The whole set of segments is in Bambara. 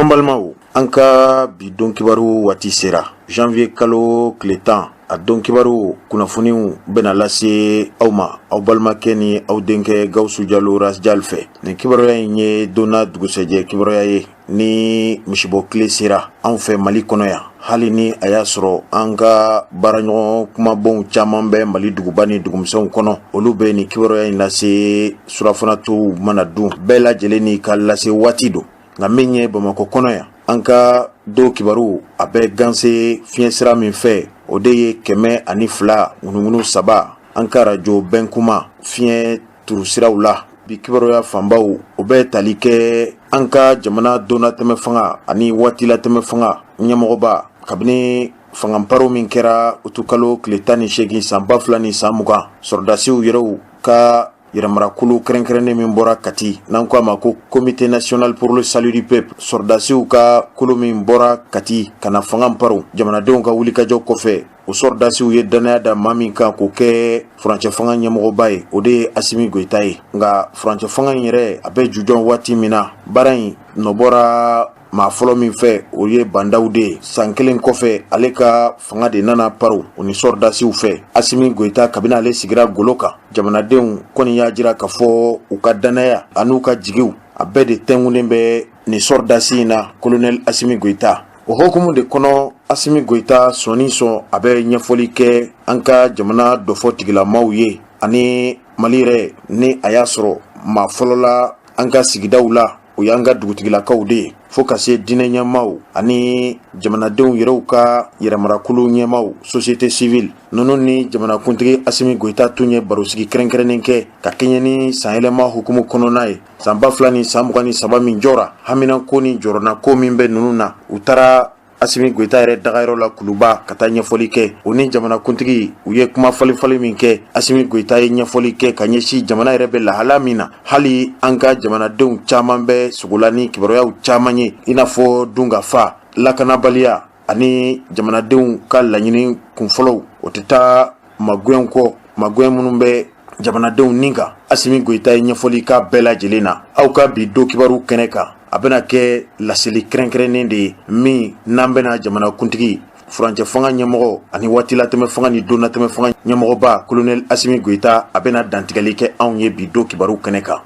An balimaw, an ka bi don kibaru waati sera. Janvier kalo tile 10, a don kibaru kunnafoniw bɛna lase aw ma aw balimakɛ ni aw denkɛ Gawusu Jalo Rasjal fɛ. Nin kibaruya in ye donna dugusɛjɛ kibaruya ye ni misibɔ tile sera anw fɛ Mali kɔnɔ yan. Hali ni a y'a sɔrɔ an ka baaraɲɔgɔn kumabonw caman bɛ Mali duguba ni dugumisɛnw kɔnɔ, olu bɛ nin kibaruya in lase surafanatow mana dun bɛɛ lajɛlen n'i ka lase waati don. Nka min ye Bamakɔ kɔnɔ yan, an ka don kibaru a bɛ ganse fiɲɛsira min fɛ, o de ye 102.3, an ka arajo Bɛnkuma fiɲɛ turusiraw la. Bi kibaruya fanbaw, o bɛ tali kɛ an ka jamana donnatɛmɛ fanga ani waatilatɛmɛ fanga ɲɛmɔgɔba, kabini fanganparo min kɛra utukalo tile 18 san 2020, sɔrɔdasiw yɛrɛw ka yɛrɛmarakulu kɛrɛnkɛrɛnnen min bɔra Kati, n'an ko a ma ko Comité national pour le salut du peuple, sɔrɔdasiw ka kulu min bɔra Kati ka na fanga paro jamanadenw ka wulikajɔ kɔfɛ, o sɔrɔdasiw ye dannaya da maa min kan k'o kɛ furancɛ fanga ɲɛmɔgɔba ye, o de ye Asimi Goyita ye. Nka furancɛ fanga in yɛrɛ, a bɛ jujɔn waati min na, baara in nɔ bɔra maa fɔlɔ min fɛ, o ye Ba Ndaw de ye. San kelen kɔfɛ, ale ka fanga de nana paro o ni sɔrɔdasiw fɛ. Asimi Goyita, kabini ale sigira golo kan, jamanadenw kɔni y'a jira k'a fɔ u ka dannaya an'u ka jigiw, a bɛɛ de tɛnkunnen bɛ nin sɔrɔdasi in na, kolonɛli Asimi Goyita. O hukumu de kɔnɔ, Asimi Goyita sɔn ni sɔn, a bɛ ɲɛfɔli kɛ an ka jamana dɔfɔ tigilamaw ye ani Mali yɛrɛ, ni a y'a sɔrɔ maa fɔlɔla an ka sigidaw la, o y'an ka dugutigilakaw de ye, fo ka se diinɛ ɲɛmaaw ani jamanadenw yɛrɛw ka yɛrɛmarakulu ɲɛmaaw, société civile ninnu ni jamanakuntigi Asimi Goyita tun ye barosigi kɛrɛnkɛrɛnnen kɛ ka kɛɲɛ ni sanyɛlɛma hukumu kɔnɔna ye, san 2023 min jɔra. Haminanko ni jɔrɔnako min bɛ ninnu na, u taara Asimi Goyita yɛrɛ dagayɔrɔ la Kuluba ka taa ɲɛfɔli kɛ. O ni jamanakuntigi, u ye kuma falenfalen min kɛ, Asimi Goyita ye ɲɛfɔli kɛ ka ɲɛsin jamana yɛrɛ bɛ lahala min na. Hali an ka jamanadenw caman bɛ sogola ni kibaruyaw caman ye, i n'a fɔ dunkafa, lakanabaliya ani jamanadenw ka laɲini kunfɔlɔw, o tɛ taa magɛn kɔ, magɛn minnu bɛ jamanadenw nin kan. Asimi Goyita ye ɲɛfɔli k'a bɛɛ lajɛlen na. Aw ka bi don kibaru kɛnɛ kan, a bɛna kɛ laseli kɛrɛnkɛrɛnnen de ye min n'an bɛna jamanakuntigi, furancɛ fanga ɲɛmɔgɔ ani waatilatɛmɛ fanga ni donnatɛmɛ fanga ɲɛmɔgɔba, kolonɛli Asimi Goyita, a bɛna dantigɛli kɛ anw ye bi don kibaru kɛnɛ kan.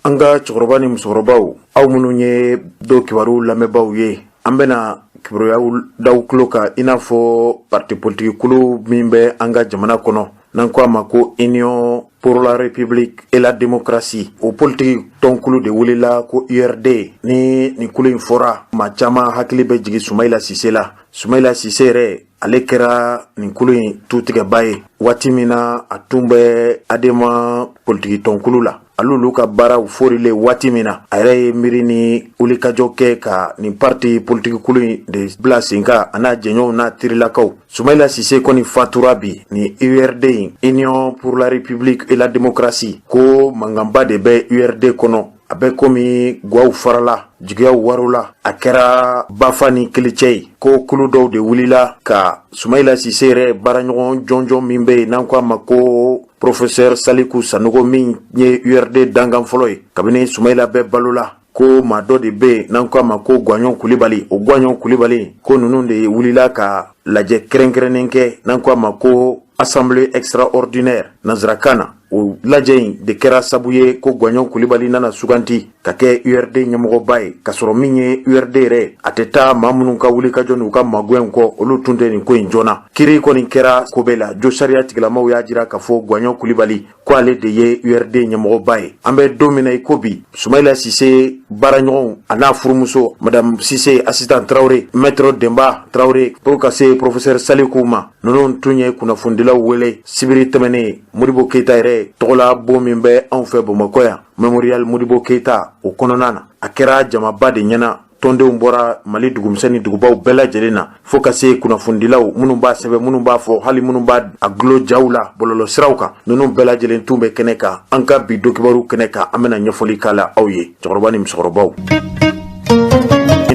An ka cɛkɔrɔba ni musokɔrɔbaw, aw minnu ye don kibaru lamɛnbaaw ye, an bɛna kibaruyaw d'aw tulo kan, i n'a fɔ parti politique kulu min bɛ an ka jamana kɔnɔ, n'an ko a ma ko Union pour la République et la démocratie, o politiki tɔnkulu de wulila ko URD. Ni nin kulu in fɔra, maa caman hakili bɛ jigin Sumayila Sise la. Sumayila Sise yɛrɛ, ale kɛra nin kulu in tutigɛba ye waati min na a tun bɛ Adema politiki tɔnkulu la. Al'olu ka baaraw forilen waati min na, a yɛrɛ ye miiri ni wulikajɔ kɛ ka nin parti politiki kulu in de bila sen kan, a n'a jɛɲɔgɔnw n'a terilakaw. Sumayila Sise kɔni fatura bi. Ni URD in, Union pour la République et la démocratie, ko mankanba de bɛ URD kɔnɔ. A bɛ komi gwaw farala, jigiyaw warola, a kɛra bafa ni kelecɛ ye, ko kulu dɔw de wulila ka Sumayila Sise yɛrɛ baaraɲɔgɔn jɔnjɔn min bɛ yen, n'an ko a ma ko professeur Saliku Sanogo, min ye URD dankan fɔlɔ ye kabini Sumayila bɛ balo la, ko maa dɔ de bɛ yen, n'an ko a ma ko Gwaɲɔn Kulibali. O Gwaɲɔn Kulibali, ko ninnu de wulila ka lajɛ kɛrɛnkɛrɛnnen kɛ, n'an ko a ma ko assemblée extraordinaire nansarakan na. O lajɛ in de kɛra sabu ye ko Gwaɲɔn Kulibali nana suganti ka kɛ URD ɲɛmɔgɔba ye, k'a sɔrɔ min ye URD yɛrɛ, a tɛ taa maa minnu ka wulikajɔ n'u ka magɛn kɔ, olu tun tɛ nin ko in joona. Kiri kɔni kɛra ko bɛɛ la, jo sariya tigilamaw y'a jira k'a fɔ Gwaɲɔn Kulibali ko ale de ye URD ɲɛmɔgɔba ye. An bɛ don min na i ko bi, Sumayila Sise baaraɲɔgɔnw, a n'a furumuso madame Sise, Asitan Tarawele, maître Denba Tarawele, pour ka se professeur Saliku ma, ninnu tun ye kunnafonidilaw wele sibiri tɛmɛnen Modibo Keyita yɛrɛ tɔgɔla bon min bɛ anw fɛ Bamakɔ yan, Mémorial Modibo Keyita, o kɔnɔna na. A kɛra jamaba de ɲɛna, tɔndenw bɔra Mali dugumisɛn ni dugubaw bɛɛ lajɛlen na, fo ka se kunnafonidilaw minnu b'a sɛbɛn, minnu b'a fɔ, hali minnu b'a a gulo jaw la bɔlɔlɔsiraw kan, ninnu bɛɛ lajɛlen tun bɛ kɛnɛ kan. An ka bi don kibaru kɛnɛ kan, an bɛna ɲɛfɔli k'a la aw ye, cɛkɔrɔba ni musokɔrɔbaw.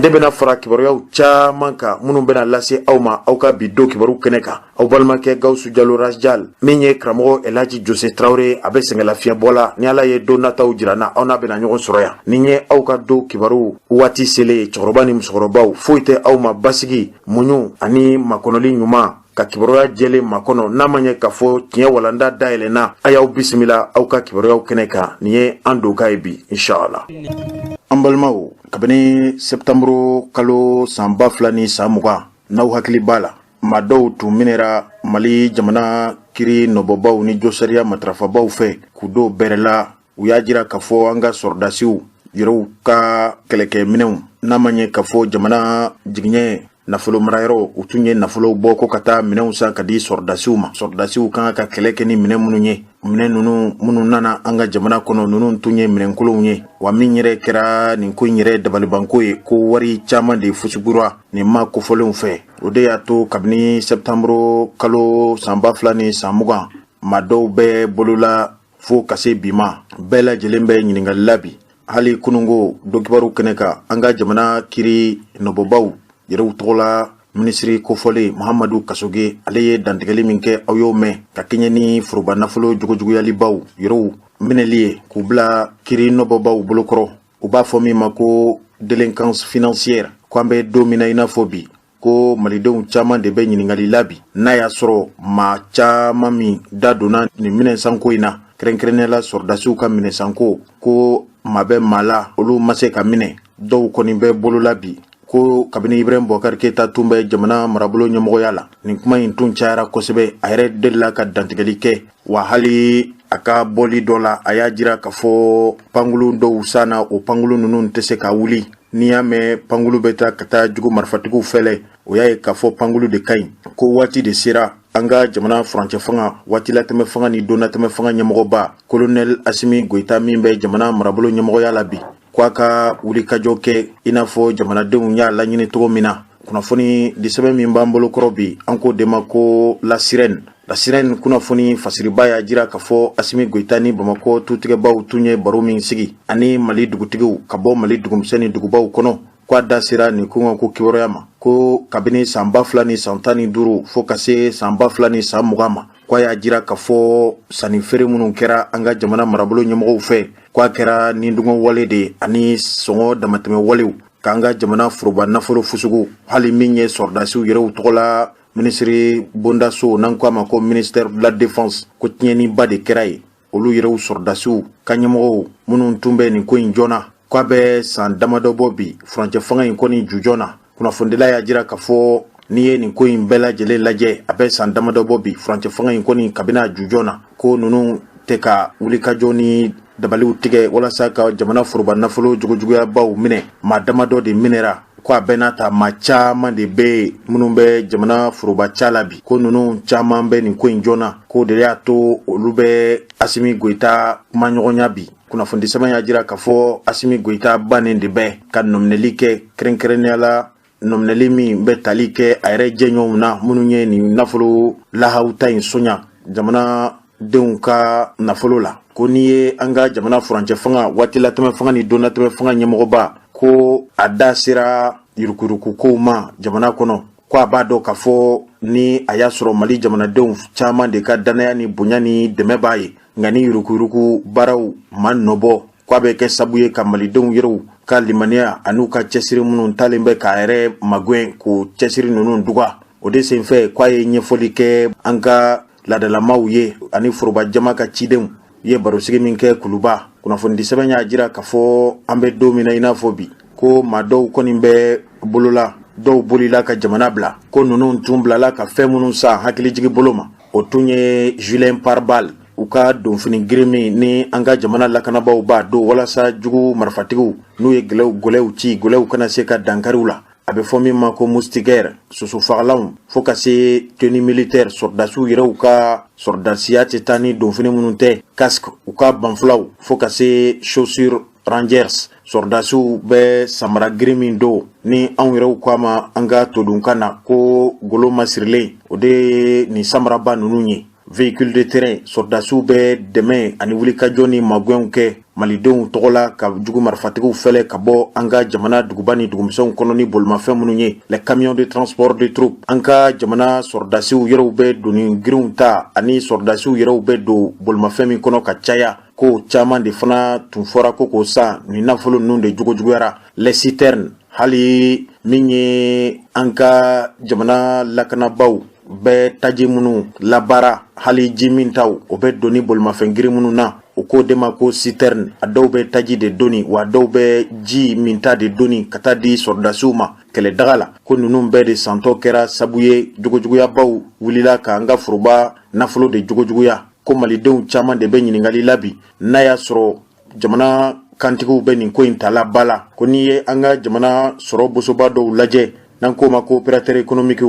Nin de bɛna fara kibaruyaw caman kan minnu bɛna lase aw ma aw ka bi don kibaru kɛnɛ kan. Aw balimakɛ Gawusu Jalo Rasjal, min ye karamɔgɔ Elaji Jose Tarawele, a bɛ sɛgɛnlafiɲɛbɔ la. Ni Ala ye don nataw jira na, aw n'a bɛna ɲɔgɔn sɔrɔ yan. Nin ye aw ka don kibaru waati selen ye. Cɛkɔrɔba ni musokɔrɔbaw, foyi tɛ aw ma basigi, muɲu ani makɔnɔli ɲuman ka kibaruya jɛlen makɔnɔ. N'a ma ɲɛ k'a fɔ tiɲɛ walanda dayɛlɛnna, a y'aw bisimila aw ka kibaruyaw kɛnɛ kan. Nin ye an donkan ye bi, inshallah. An balimaw, kabini septembre kalo san 2020, n'aw hakili b'a la, maa dɔw tun minɛra Mali jamana kiri nɔbɔbaw ni josariya matarafabaw fɛ k'u don bɛrɛ la. U y'a jira k'a fɔ an ka sɔrɔdasiw yɛrɛw ka kɛlɛkɛminɛw, n'a ma ɲɛ k'a fɔ jamana jigiɲɛ nafolo marayɔrɔ, u tun ye nafolo bɔ ko ka taa minɛnw san ka di sɔrɔdasiw ma. Sɔrɔdasiw kan ka kɛlɛ kɛ ni minɛn minnu ye, minɛn ninnu minnu nana an ka jamana kɔnɔ, ninnu tun ye minɛnkolonw ye. Wa min yɛrɛ kɛra nin ko in yɛrɛ dabalibanko ye, ko wari caman de fusugura nin maa kofɔlenw fɛ. O de y'a to kabini septembre kalo san 2020, maa dɔw bɛ bolola fo ka se bi ma. Bɛɛ lajɛlen bɛ ɲininkali la bi. Hali kununko don kibaru kɛnɛ kan, an ka jamana kiri nɔbɔbaw yɛrɛw tɔgɔ la minisiri kofɔlen Mahamadu Kasoge, ale ye dantigɛli min kɛ, aw y'o mɛn, ka kɛɲɛ ni foroba nafolo jogojuguyalibaw yɛrɛw minɛli ye k'u bila kiri nɔbɔbaw bolokɔrɔ, u b'a fɔ min ma ko délinquance financière. Ko an bɛ don min na i n'a fɔ bi, ko malidenw caman de bɛ ɲininkali la bi, n'a y'a sɔrɔ maa caman min da donna nin minɛnsanko in na, kɛrɛnkɛrɛnnenya la sɔrɔdasiw ka minɛnsanko, ko maa bɛ maa la, olu ma se ka minɛ, dɔw kɔni bɛ bolo la bi. Ko kabini Ibrahim Boubacar Keita tun bɛ jamana marabolo ɲɛmɔgɔya la, nin kuma in tun cayara kosɛbɛ. A yɛrɛ delila ka dantigɛli kɛ wa, hali a ka bɔli dɔ la, a y'a jira k'a fɔ pankulu dɔw sanna, o pankulu ninnu tɛ se ka wuli. N'i y'a mɛn pankulu bɛ taa ka taa jugu marifatigiw fɛlɛ, o y'a ye k'a fɔ pankulu de ka ɲi. Ko waati de sera an ka jamana furancɛ fanga, waatilatɛmɛ fanga ni donnatɛmɛ fanga ɲɛmɔgɔba kolonɛli Asimi Goyita, min bɛ jamana marabolo ɲɛmɔgɔya la bi, ko a ka wulikajɔ kɛ i n'a fɔ jamanadenw y'a laɲini cogo min na. Kunnafoni di sɛbɛn min b'an bolo kɔrɔ bi, an k'o de ma ko La Sirène. La Sirène kunnafoni fasiriba y'a jira k'a fɔ Asimi Goyita ni Bamakɔ tutigɛbaw tun ye baro min sigi ani Mali dugutigiw ka bɔ Mali dugumisɛn ni dugubaw kɔnɔ, ko a da sera nin kunkanko kibaruya ma, ko kabini san 2015 fo ka se san 2020 ma, ko a y'a jira k'a fɔ sannifeere minnu kɛra an ka jamana marabolo ɲɛmɔgɔw fɛ, ko a kɛra nidungɔ wale de ye ani sɔngɔ damatɛmɛ walew k'an ka jamana foroba nafolo fusugu. Hali min ye sɔrɔdasiw yɛrɛw tɔgɔ la minisiri bondaso, n'an ko a ma ko ministère de la défense, ko tiɲɛniba de kɛra yen. Olu yɛrɛw sɔrɔdasiw ka ɲɛmɔgɔw minnu tun bɛ nin ko in joona, k'a bɛ san damadɔ bɔ bi, furancɛ fanga in kɔni jujɔn na. Kunnafonidila y'a jira k'a fɔ n'i ye nin ko in bɛɛ lajɛlen lajɛ, a bɛ san damadɔ bɔ bi, furancɛ fanga in kɔni kabini a jujɔn na, ko ninnu tɛ ka wulikajɔ ni dabaliw tigɛ walasa ka jamana foroba nafolo jogojuguyabaw minɛ. Maa damadɔ de minɛra, ko a bɛɛ n'a ta, maa caman de bɛ yen minnu bɛ jamana foroba ca la bi, ko ninnu caman bɛ nin ko in joona, k'o de y'a to olu bɛ Asimi Goyita kumaɲɔgɔnya bi. Kunnafonidi sɛbɛn y'a jira k'a fɔ Asimi Goyita bannen de bɛ ka nɔminɛli kɛ, kɛrɛnkɛrɛnnenya la nɔminɛli min bɛ tali kɛ a yɛrɛ jɛɲɔgɔnw na minnu ye nin nafolo lahaw ta in sonya jamana denw ka nafolo la. Ko n'i ye an ka jamana furancɛ fanga, waatilatɛmɛ fanga ni donnatɛmɛ fanga ɲɛmɔgɔba, ko a da sera yurukuyuruku kow ma jamana kɔnɔ, ko a b'a dɔn k'a fɔ ni a y'a sɔrɔ Mali jamanadenw caman de ka dannaya ni bonya ni dɛmɛ b'a ye, nka ni yurukuyuruku baaraw ma nɔbɔ, ko a bɛ kɛ sabu ye ka malidenw yɛrɛw ka limaniya an'u ka cɛsiri minnu talen bɛ k'a yɛrɛ magɛn, k'o cɛsiri ninnu duga. O de senfɛ, k'a ye ɲɛfɔli kɛ an ka laadalamaw ye ani foroba jama ka cidenw ye barosigi min kɛ Kuluba. Kunnafonidi sɛbɛn y'a jira k'a fɔ an bɛ don min na i n'a fɔ bi, ko maa dɔw kɔni bɛ bolola, dɔw bolila ka jamana bila, ko ninnu tun bilala ka fɛn minnu san hakilijigi bolo ma, o tun ye gilet pare-balles, u ka donfini girin min ni an ka jamana lakanabaaw b'a don walasa jugu marifatigiw n'u ye gɛlɛw ci, gɛlɛw kana se ka dankari u la, a bɛ fɔ min ma ko moustiquaire, sosofagalanw, fo ka se tenue militaire, sɔrɔdasiw yɛrɛw ka sɔrɔdasiya tɛ taa ni donfini minnu tɛ, casque, u ka banfulaw, fo ka se chaussures rangers, sɔrɔdasiw bɛ samara girin min don ni anw yɛrɛw ko a ma an ka todunkan na ko golo masirilen, o de ye nin samaraba ninnu ye. Véhicule de terrain, sɔrɔdasiw bɛ dɛmɛ ani wulikajɔ ni magɛnw kɛ. Malidenw tɔgɔ la ka jugu marifatigiw fɛlɛ ka bɔ an ka jamana duguba ni dugumisɛnw kɔnɔ ni bolimafɛn minnu ye, les camions de transport de troupes. An ka jamana sɔrɔdasiw yɛrɛw bɛ doni girinw ta ani sɔrɔdasiw yɛrɛw bɛ don bolimafɛn min kɔnɔ ka caya, ko caman de fana tun fɔra ko k'o san, ni nafolo ninnu de jugujuguyara. Les citernes, hali min ye an ka jamana lakanabaaw bɛ taji minnu labaara, hali ji min taw, o bɛ doni bolimafɛn girin minnu na, o k'o de ma ko citerne. A dɔw bɛ taji de doni, wa dɔw bɛ ji min ta de doni ka taa di sɔrɔdasiw ma kɛlɛdaga la. Ko ninnu bɛɛ de santɔ kɛra sabu ye jogojuguyabaw wulila k'an ka foroba nafolo de jogojuguya. Ko malidenw caman de bɛ ɲininkali la bi, n'a y'a sɔrɔ jamana kantigiw bɛ nin ko in tala ba la. Ko n'i ye an ka jamana sɔrɔ bosoba dɔw lajɛ, n'an k'o ma ko opérateur économique,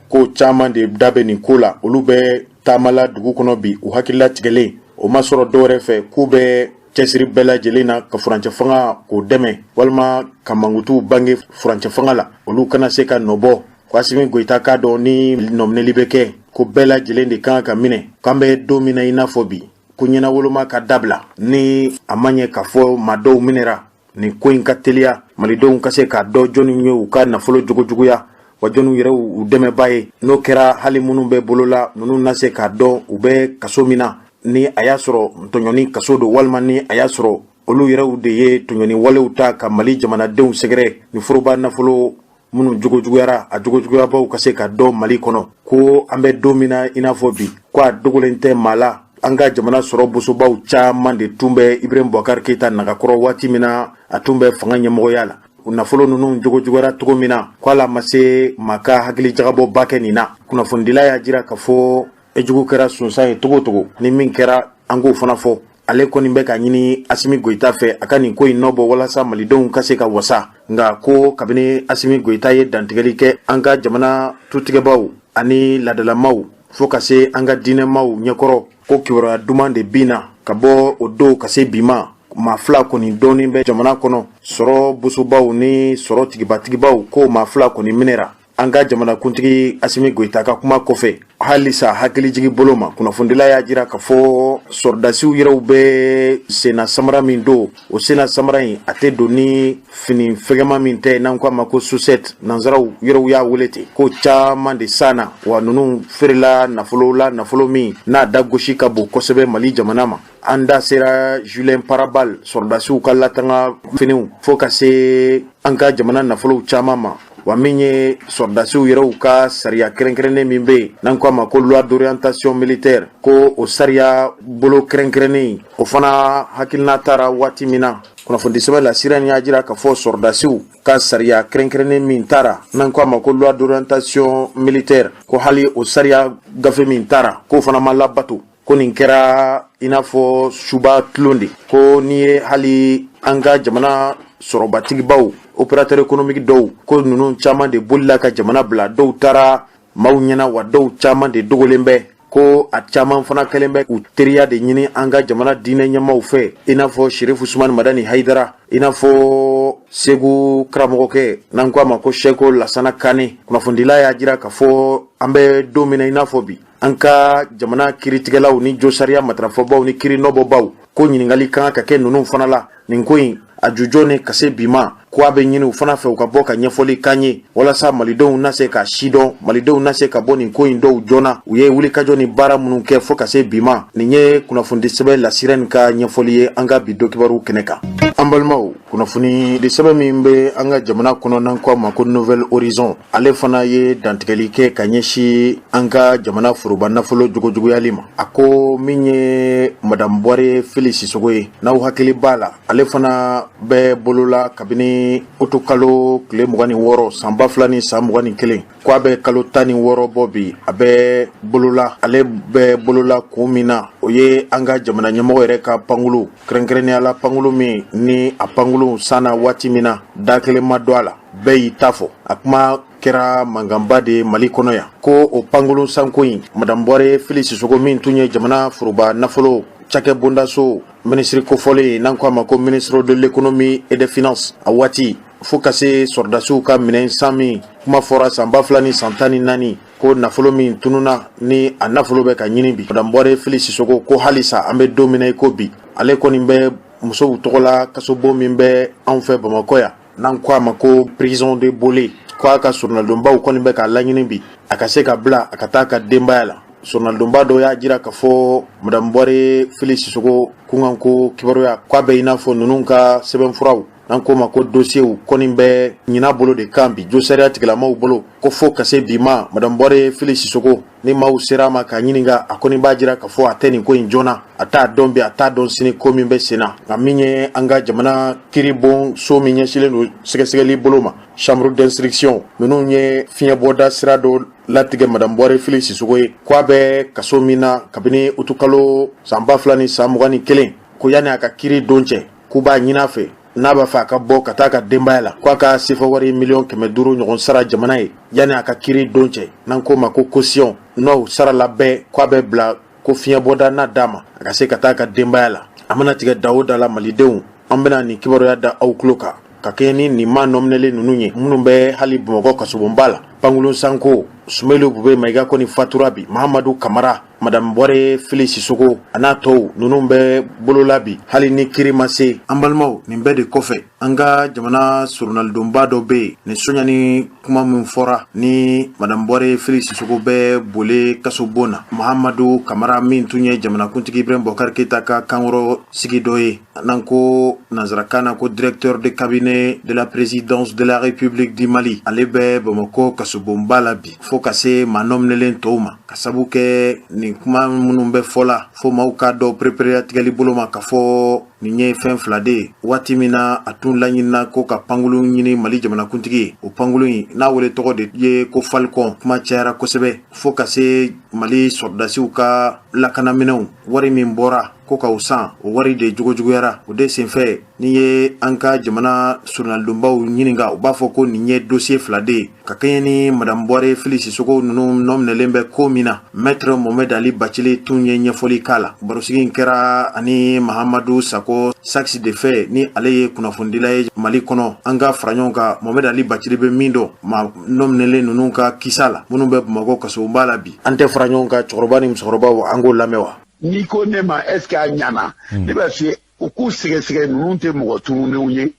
ko caman de da bɛ nin ko la. Olu bɛ taamala dugu kɔnɔ bi, u hakilila tigɛlen. O ma sɔrɔ dɔwɛrɛ fɛ k'u bɛ cɛsiri bɛɛ lajɛlen na ka furancɛ fanga k'o dɛmɛ, walima ka mankutuw bange furancɛ fanga la, olu kana se ka nɔbɔ. Ko Asimi Goyita k'a dɔn, ni nɔminɛli bɛ kɛ, ko bɛɛ lajɛlen de kan ka minɛ. K'an bɛ don min na i n'a fɔ bi, ko ɲɛnawoloma ka dabila. Ni a ma ɲɛ k'a fɔ maa dɔw minɛra, nin ko in ka teliya, malidenw ka se k'a dɔn jɔnni ye u ka nafolo jogojuguya, wa jɔnniw yɛrɛ u dɛmɛba ye. N'o kɛra, hali minnu bɛ bolo la, ninnu na se k'a dɔn u bɛ kaso min na, ni a y'a sɔrɔ tɔɲɔni kaso don, walima ni a y'a sɔrɔ olu yɛrɛw de ye tɔɲɔni walew ta ka Mali jamanadenw sɛgɛrɛ. Ni foroba nafolo minnu jogojuguyara, a jogojuguyabaw ka se ka dɔn Mali kɔnɔ. Ko an bɛ don min na i n'a fɔ bi, ko a dogolen tɛ maa la, an ka jamana sɔrɔ bosobaw caman de tun bɛ Ibrahim Boubacar Keita nagakɔrɔ waati min na a tun bɛ fanga ɲɛmɔgɔya la. U nafolo ninnu jogojuguyara cogo min na, ko ala ma se maa ka hakili jagabɔba kɛ nin na. Kunnafonidila y'a jira k'a fɔ e jugu kɛra sonsan ye cogo o cogo, ni min kɛra, an k'o fana fɔ. Ale kɔni bɛ ka ɲini Asimi Goyita fɛ a ka nin ko in nɔbɔ walasa malidenw ka se ka wasa. Nka ko kabini Asimi Goyita ye dantigɛli kɛ an ka jamana tutigɛbaw ani ladalamaw, fo ka se an ka diinɛmaw ɲɛkɔrɔ, ko kibaruya duman de binna ka bɔ o don ka se bi ma. Maa fila kɔni dɔɔnin bɛ jamana kɔnɔ, sɔrɔ bosobaw ni sɔrɔ tigibatigibaw, ko maa fila kɔni minɛra an ka jamanakuntigi Asimi Goyita ka kuma kɔfɛ. Halisa hakilijigi bolo ma, kunnafonidila y'a jira k'a fɔ sɔrɔdasiw yɛrɛw bɛ senna samara min don, o senna samara in, a tɛ don ni fini fɛgɛma min tɛ, n'an ko a ma ko chaussette, nansaraw yɛrɛw y'a wele ten, ko caman de sanna, wa ninnu feerela nafolo la, nafolo min n'a da gosi ka bon kosɛbɛ Mali jamana ma. An da sera gilet pare-balles, sɔrɔdasiw ka latanga finiw, fo ka se an ka jamana nafolow caman ma. Wa min ye sɔrɔdasiw yɛrɛw ka sariya kɛrɛnkɛrɛnnen min bɛ yen, n'an ko a ma ko loi d'orientation militaire, ko o sariya bolo kɛrɛnkɛrɛnnen, o fana hakilina taara waati min na, kunnafonidi sɛbɛn La Sirène y'a jira k'a fɔ sɔrɔdasiw ka sariya kɛrɛnkɛrɛnnen min taara, n'an ko a ma ko loi d'orientation militaire, ko hali o sariya gafe min taara, k'o fana ma labato. Ko nin kɛra i n'a fɔ suba tulon de. Ko n'i ye hali an ka jamana sɔrɔbatigibaw, opérateur économique dɔw, ko ninnu caman de bolila ka jamana bila, dɔw taara maaw ɲɛna, wa dɔw caman de dogolen bɛ. Ko a caman fana kɛlen bɛ u teriya de ɲini an ka jamana diinɛ ɲɛmaw fɛ, i n'a fɔ Sherifu Usumani Madani Hayidara, i n'a fɔ Segu karamɔgɔkɛ, n'an ko a ma ko Seko Lasana Kane. Kunnafonidila y'a jira k'a fɔ an bɛ don min na i n'a fɔ bi, an ka jamana kiritigɛlaw ni josariya matarafɔbaw ni kiri nɔbɔbaw, ko ɲininkali kan ka kɛ ninnu fana la nin ko in a jujɔ ni ka se bi ma. Ko a bɛ ɲini u fana fɛ, u ka bɔ ka ɲɛfɔli k'an ye walasa malidenw na se ka sidɔn, malidenw na se ka bɔ nin ko in dɔw joona, u ye wulikajɔ ni baara minnu kɛ fo ka se bi ma. Nin ye kunnafonidi sɛbɛn La Sirène ka ɲɛfɔli ye an ka bi dɔkibaru kɛnɛ kan. An balimaw, kunnafonidi sɛbɛn min bɛ an ka jamana kɔnɔ, n'an ko a ma ko Nouvel Horizon, ale fana ye dantigɛli kɛ ka ɲɛsin an ka jamana foroba nafolo jogojuguyali ma. A ko min ye Madame Buware Fili Sisoko ye, n'aw hakili b'a la, ale fana bɛ bolola kabini utukalo tile 26 san 2021, ko a bɛ kalo 16 bɔ bi a bɛ bolola. Ale bɛ bolola kun min na, o ye an ka jamana ɲɛmɔgɔ yɛrɛ ka pankulu, kɛrɛnkɛrɛnnenya la pankulu min ni a pankulu sanna waati min na, da kelen ma don a la, bɛɛ y'i ta fɔ. A kuma kɛra mankanba de ye Mali kɔnɔ yan. Ko o pankulu sanko in, Madame Buware Fili Sisoko min tun ye jamana foroba nafolo cakɛ bondaso minisiri kofɔlen ye, n'an ko a ma ko ministre de l'économie et des finances a waati, fo ka se sɔrɔdasiw ka minɛn san min kuma fɔra san 2014, ko nafolo min tununa ni a nafolo bɛ ka ɲini bi, Madame Buware Fili Sisoko, ko halisa an bɛ don min na i ko bi, ale kɔni bɛ Musow tɔgɔla kasobon min bɛ anw fɛ Bamakɔ yan, n'an ko a ma ko prison de Bolé, ko a ka soronadonbaw kɔni bɛ k'a laɲini bi a ka se ka bila a ka taa a ka denbaya la. Soronadonba dɔ y'a jira k'a fɔ madame Bɔre Fili Sisoko kunkanko kibaruya, k'a bɛ i n'a fɔ ninnu ka sɛbɛnfuraw, n'an k'o ma ko dosiyew, kɔni bɛ ɲina bolo de kan bi, josariya tigilamaw bolo, ko fo ka se bi ma, madame Bɔre Fili Sisoko, ni maaw sera a ma k'a ɲininka, a kɔni b'a jira k'a fɔ a tɛ nin ko in joona, a t'a dɔn bi, a t'a dɔn sini ko min bɛ sen na. Nka min ye an ka jamana kiiribon so min ɲɛsinlen don sɛgɛsɛgɛli bolo ma, chambre d'instruction, ninnu ye fiɲɛbɔda sira dɔ latigɛ madame Bɔre Fili Sisoko ye, ko a bɛ kaso min na kabini utukalo san 2021, ko yanni a ka kiiri don cɛ, k'u b'a ɲini a fɛ, n'a b'a fɛ a ka bɔ ka taa ka denbaya la, ko a ka sefa wari 500 miliyɔn ɲɔgɔn sara jamana ye yanni a ka kiiri don cɛ, n'an k'o ma ko caution. N'o sarala bɛɛ, ko a bɛ bila, ko fiɲɛbɔda n'a d'a ma, a ka se ka taa ka denbaya la. A mana tigɛ da o da la, malidenw, an bɛna nin kibaruya da aw tulo kan ka kɛɲɛ ni nin maa nɔminɛlen ninnu ye, minnu bɛ hali Bamakɔ kasobonba la: Pankulun Sanko, Sumelu Bube Mayiga kɔni fatura bi, Mahamadu Kamara, madame Bɔre Fili Sisoko a n'a tɔw, ninnu bɛ bolola bi hali ni kiri ma se. An balimaw, nin bɛɛ de kɔfɛ, an ka jamana soronalidonba dɔ bɛ yen, nin soɲani kuma min fɔra ni madame Bɔre Fili Sisoko bɛ Bole kasobon na, Mahamadu Kamara, min tun ye jamanakuntigi Ibrahim Bɔkari Keyita ka kankɔrɔ sigi dɔ ye, n'an ko nanzarakan na ko directeur de cabinet de la présidence de la République du Mali, ale bɛ Bamakɔ kasobonba la bi, fo ka se maa nɔminɛlen tɔw ma, ka sabu kɛ nin kuma minnu bɛ fɔ la, fo maaw k'a dɔn pereperelatigɛli bolo ma k'a fɔ nin ye fɛn fila de ye. Waati min na a tun laɲinina ko ka pankulun ɲini Mali jamanakuntigi ye, o pankulun in n'a wele tɔgɔ de ye ko Falcon, kuma cayara kosɛbɛ, fo ka se Mali sɔrɔdasiw ka lakanaminɛnw wari min bɔra ko k'aw san, o wari de jugujuguyara. O de senfɛ, n'i ye an ka jamana soronalidonbaw ɲininka, u b'a fɔ ko nin ye dossier fila de ye, ka kɛɲɛ ni madame Bɔre Fili Sisoko ninnu nɔminɛlen bɛ ko min na. Maître Mohamed Ali Bacili tun ye ɲɛfɔli k'a la. Barosigi in kɛra ani Mahamadu Sako Saxe de fɛ, ni ale ye kunnafonidila ye Mali kɔnɔ. An ka fara ɲɔgɔn kan, Mohamed Ali Bacili bɛ min dɔn maa nɔminɛlen ninnu ka kisa la, minnu bɛ Bamakɔ kasobonba la bi, an tɛ fara ɲɔgɔn kan, cɛkɔrɔba ni musokɔrɔbaw, an k'o lamɛn wa? N'i ko ne ma est ce que a ɲana, ne b'a f'i ye, u k'u sɛgɛsɛgɛ. Ninnu tɛ mɔgɔ tununnenw ye.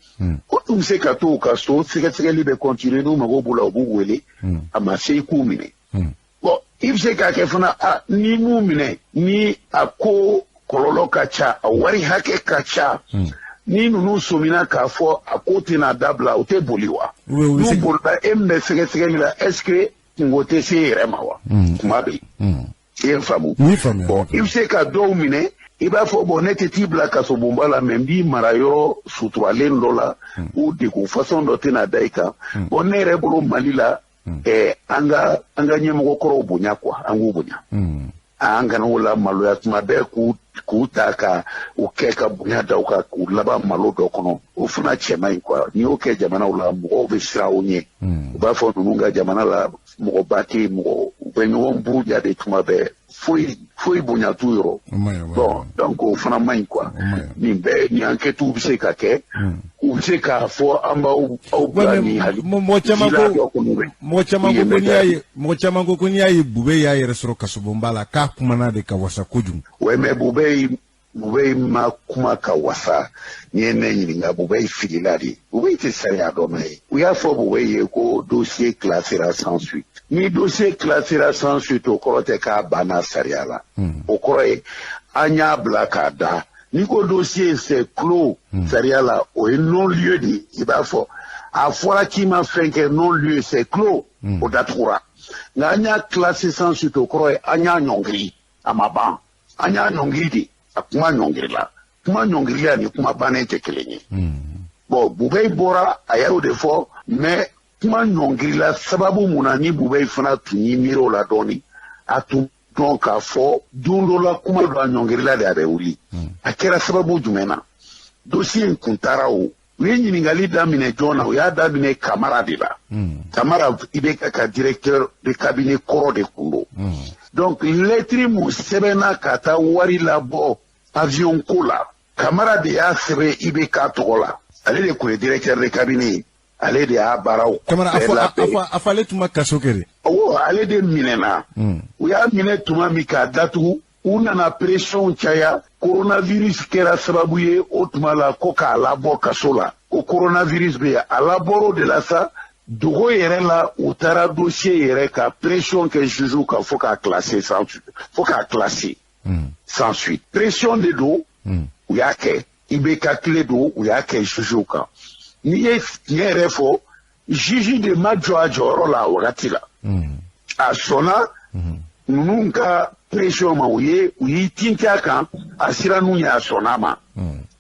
O tun bɛ se ka to u ka so, sɛgɛsɛgɛli bɛ continuer. N'u mago b'u la, u b'u wele. A ma se i k'u minɛ. Bon, i bɛ se k'a kɛ fana, a n'i m'u minɛ, ni a ko kɔlɔlɔ ka ca, a wari hakɛ ka ca, ni ninnu sɔmina k'a fɔ a ko tɛna dabila, u tɛ boli wa? N'u bolila, e min bɛ sɛgɛsɛgɛli la, est ce que kungo tɛ se e yɛrɛ ma wa? Kuma bɛ yen. I ye n faamu? Bon, i bɛ se ka dɔw minɛ, i b'a fɔ bon, ne tɛ t'i bila kasobonba la, mais n b'i mara yɔrɔ suturalen dɔ la, u degun façon dɔ tɛna da i kan. Bon, ne yɛrɛ bolo, Mali la, an ka ɲɛmɔgɔ kɔrɔw bonya quoi, an k'u bonya, an kana o la maloya tuma bɛɛ k'u ta ka u kɛ ka bonya da u kan, k'u laban malo dɔ kɔnɔ. O fana cɛ man ɲi quoi. N'i y'o kɛ jamanaw la, mɔgɔw bɛ siran o ɲɛ. U b'a fɔ ninnu ka jamana la, mɔgɔba tɛ yen, mɔgɔ u bɛ ɲɔgɔn buruja de tuma bɛɛ, foyi foyi bonya t'u yɔrɔ. Bon, donc o fana man ɲi quoi. Nin bɛɛ, nin enquête bɛ se ka kɛ, u bɛ se k'a fɔ an b'aw aw bila nin hali. Mɔgɔ caman ko n'i y'a ye, mɔgɔ caman ko n'i y'a ye Bube y'a yɛrɛ sɔrɔ kasobonba la, k'a kumana de ka wasa kojugu. Ouais, mais Bube ma kuma ka wasa. N'i ye ne ɲininka, Bube filila de. Bube tɛ sariya dɔnna ye. U y'a fɔ Bube ye ko dossier classera sans suite. Ni dossier classera sans suite, o kɔrɔ tɛ k'a banna sariya la. O kɔrɔ ye an y'a bila k'a da. N'i ko dossier c'est clos sariya la, o ye non lieu de ye. I b'a fɔ a fɔra k'i ma fɛn kɛ, non lieu, c'est clos, o datugura. Nka an y'a classé sans suite, o kɔrɔ ye an y'a ɲɔngiri, a ma ban, an y'a ɲɔngiri de. A kuma ɲɔngirila, kuma ɲɔngirila ni kuma bannen tɛ kelen ye. Bon, Bubɛyi bɔra, a y'o de fɔ, mais kuma ɲɔngirila sababu mun na? Ni Bubɛyi fana tun y'i miiri o la dɔɔni, a tun dɔn k'a fɔ don dɔ la kuma dɔ a ɲɔngirila de, a bɛ wuli. A kɛra sababu jumɛn na? Dossier in kun taara, o u ye ɲininkali daminɛ jɔn na? U y'a daminɛ Kamara de la. Kamara, IBK ka directeur de cabinet kɔrɔ de kun don. Donc lettre mun sɛbɛnna ka taa wari labɔ avion ko la, Kamara de y'a sɛbɛn IBK tɔgɔ la. Ale de kun ye directeur de cabinet ye, ale de y'a baaraw Kamara, a bɛɛ fɔ labɛn. A fɔ ale tun ma kaso kɛ de. Awɔ, ale de minɛna. U y'a minɛ tuma min k'a datugu, U nana pression caya. Coronavirus kɛra sababu ye o tuma la ko k'a labɔ kaso la, ko coronavirus bɛ yen. A labɔr'o de la sa, dogo yɛrɛ la, u taara dossier yɛrɛ ka pression kɛ juge kan fo k'a classer sans suite, fo k'a classer sans suite. Pression de don, u y'a kɛ. IBK tile don, u y'a kɛ juge kan. N'i ye tiɲɛ yɛrɛ fɔ, juge de ma jɔ a jɔyɔrɔ la a wagati la. A sɔnna ninnu ka pression ma, u y'i tinti a kan, a siran n'u ye, a sɔnna a ma.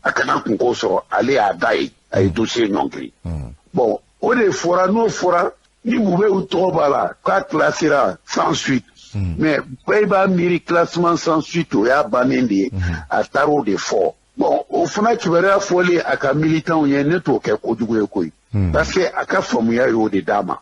A kana kunko sɔrɔ, ale y'a da ye, a ye dossier ɲɔngiri. Bon, o de fɔra. N'o fɔra ni Boubeyi tɔgɔ b'a la k'a classera sans suite, mais bɛɛ b'a miiri classement sans suite, o y'a bannen de ye. A taar'o de fɔ. Bon, o fana kibaruya fɔlen a ka militants ye, ne t'o kɛ kojugu ye koyi, parce que a ka faamuya y'o de d'a ma.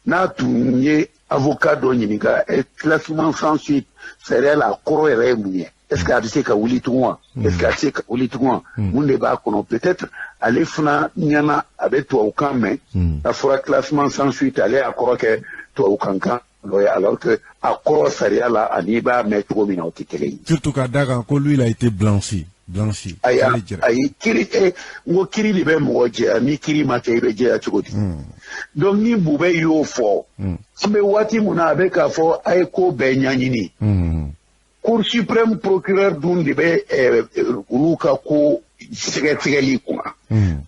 N'a tun ye avocat dɔ ɲininka, classement sans suite sariya la, a kɔrɔ yɛrɛ ye mun ye? Est ce que a bɛ se ka wuli tugun wa? Est ce que a bɛ se ka wuli tugun wa? Mun de b'a kɔnɔ? Peut-être ale fana ɲɛna, a bɛ tubabukan mɛn. A fɔra classement sans suite, ale y'a kɔrɔ kɛ tubabukan kan dɔ ye, alors que a kɔrɔ sariya la ani i b'a mɛn cogo min na, o tɛ kelen ye. Surtout ka d'a kan ko lui, il a été blanchi, blanchi. Ayi, ayi, kiri, n ko kiri de bɛ mɔgɔ jɛya. Ni kiri ma kɛ, i bɛ jɛya cogo di? Donc ni Boubeyi y'o fɔ, an bɛ waati mun na, a bɛ k'a fɔ a ye ko bɛɛ ɲɛɲini. Cour suprême procureur dun de bɛ olu ka ko sɛgɛsɛgɛli kunna.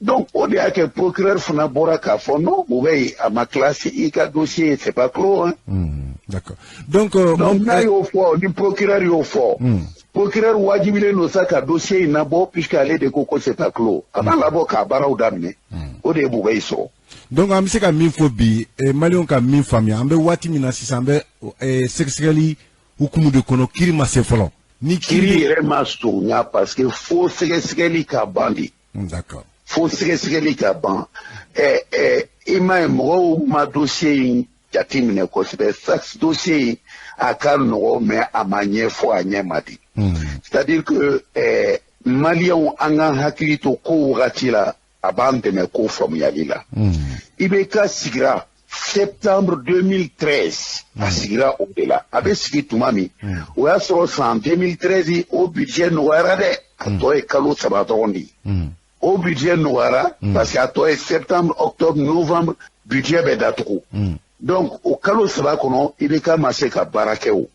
Donc o de y'a kɛ procureur fana bɔra k'a fɔ non, Boubeyi, a ma classé, i ka dossier, c'est pas clos, hein. D'accord. Donc, donc n'a y'o fɔ, ni procureur y'o fɔ, procureur wajibilen don sa ka dossier in labɔ, puisque ale de ko ko c'est pas clos. A b'a labɔ k'a baaraw daminɛ. O de ye Boubeyi sɔrɔ. Donc an bɛ se ka min fɔ bi, maliyɛnw ka min faamuya, an bɛ waati min na sisan, an bɛ sɛgɛsɛgɛli hukumu de kɔnɔ, kiri ma se fɔlɔ. Ni kiri yɛrɛ ma surunya, parce que fo sɛgɛsɛgɛli ka ban de. Fo sɛgɛsɛgɛli ka ban. Ɛ ɛ i m'a ye, mɔgɔw ma dossier in jateminɛ kosɛbɛ. Sax dossier in, a ka nɔgɔ, mais a ma ɲɛfɔ a ɲɛ ma de. C'est à dire que maliyɛnw, an ka hakili to ko wagati la, a b'an dɛmɛ ko faamuyali la. IBK sigira septembre 2013, a sigira o de la. A bɛ sigi tuma min, o y'a sɔrɔ san 2013 o budget nɔgɔyara dɛ. A tɔ ye kalo 3 dɔrɔn de ye. O budget nɔgɔyara parce que a tɔ ye septembre, octobre, novembre, budget bɛ datugu. Donc o kalo 3 kɔnɔ, IBK ma se ka baara kɛ o,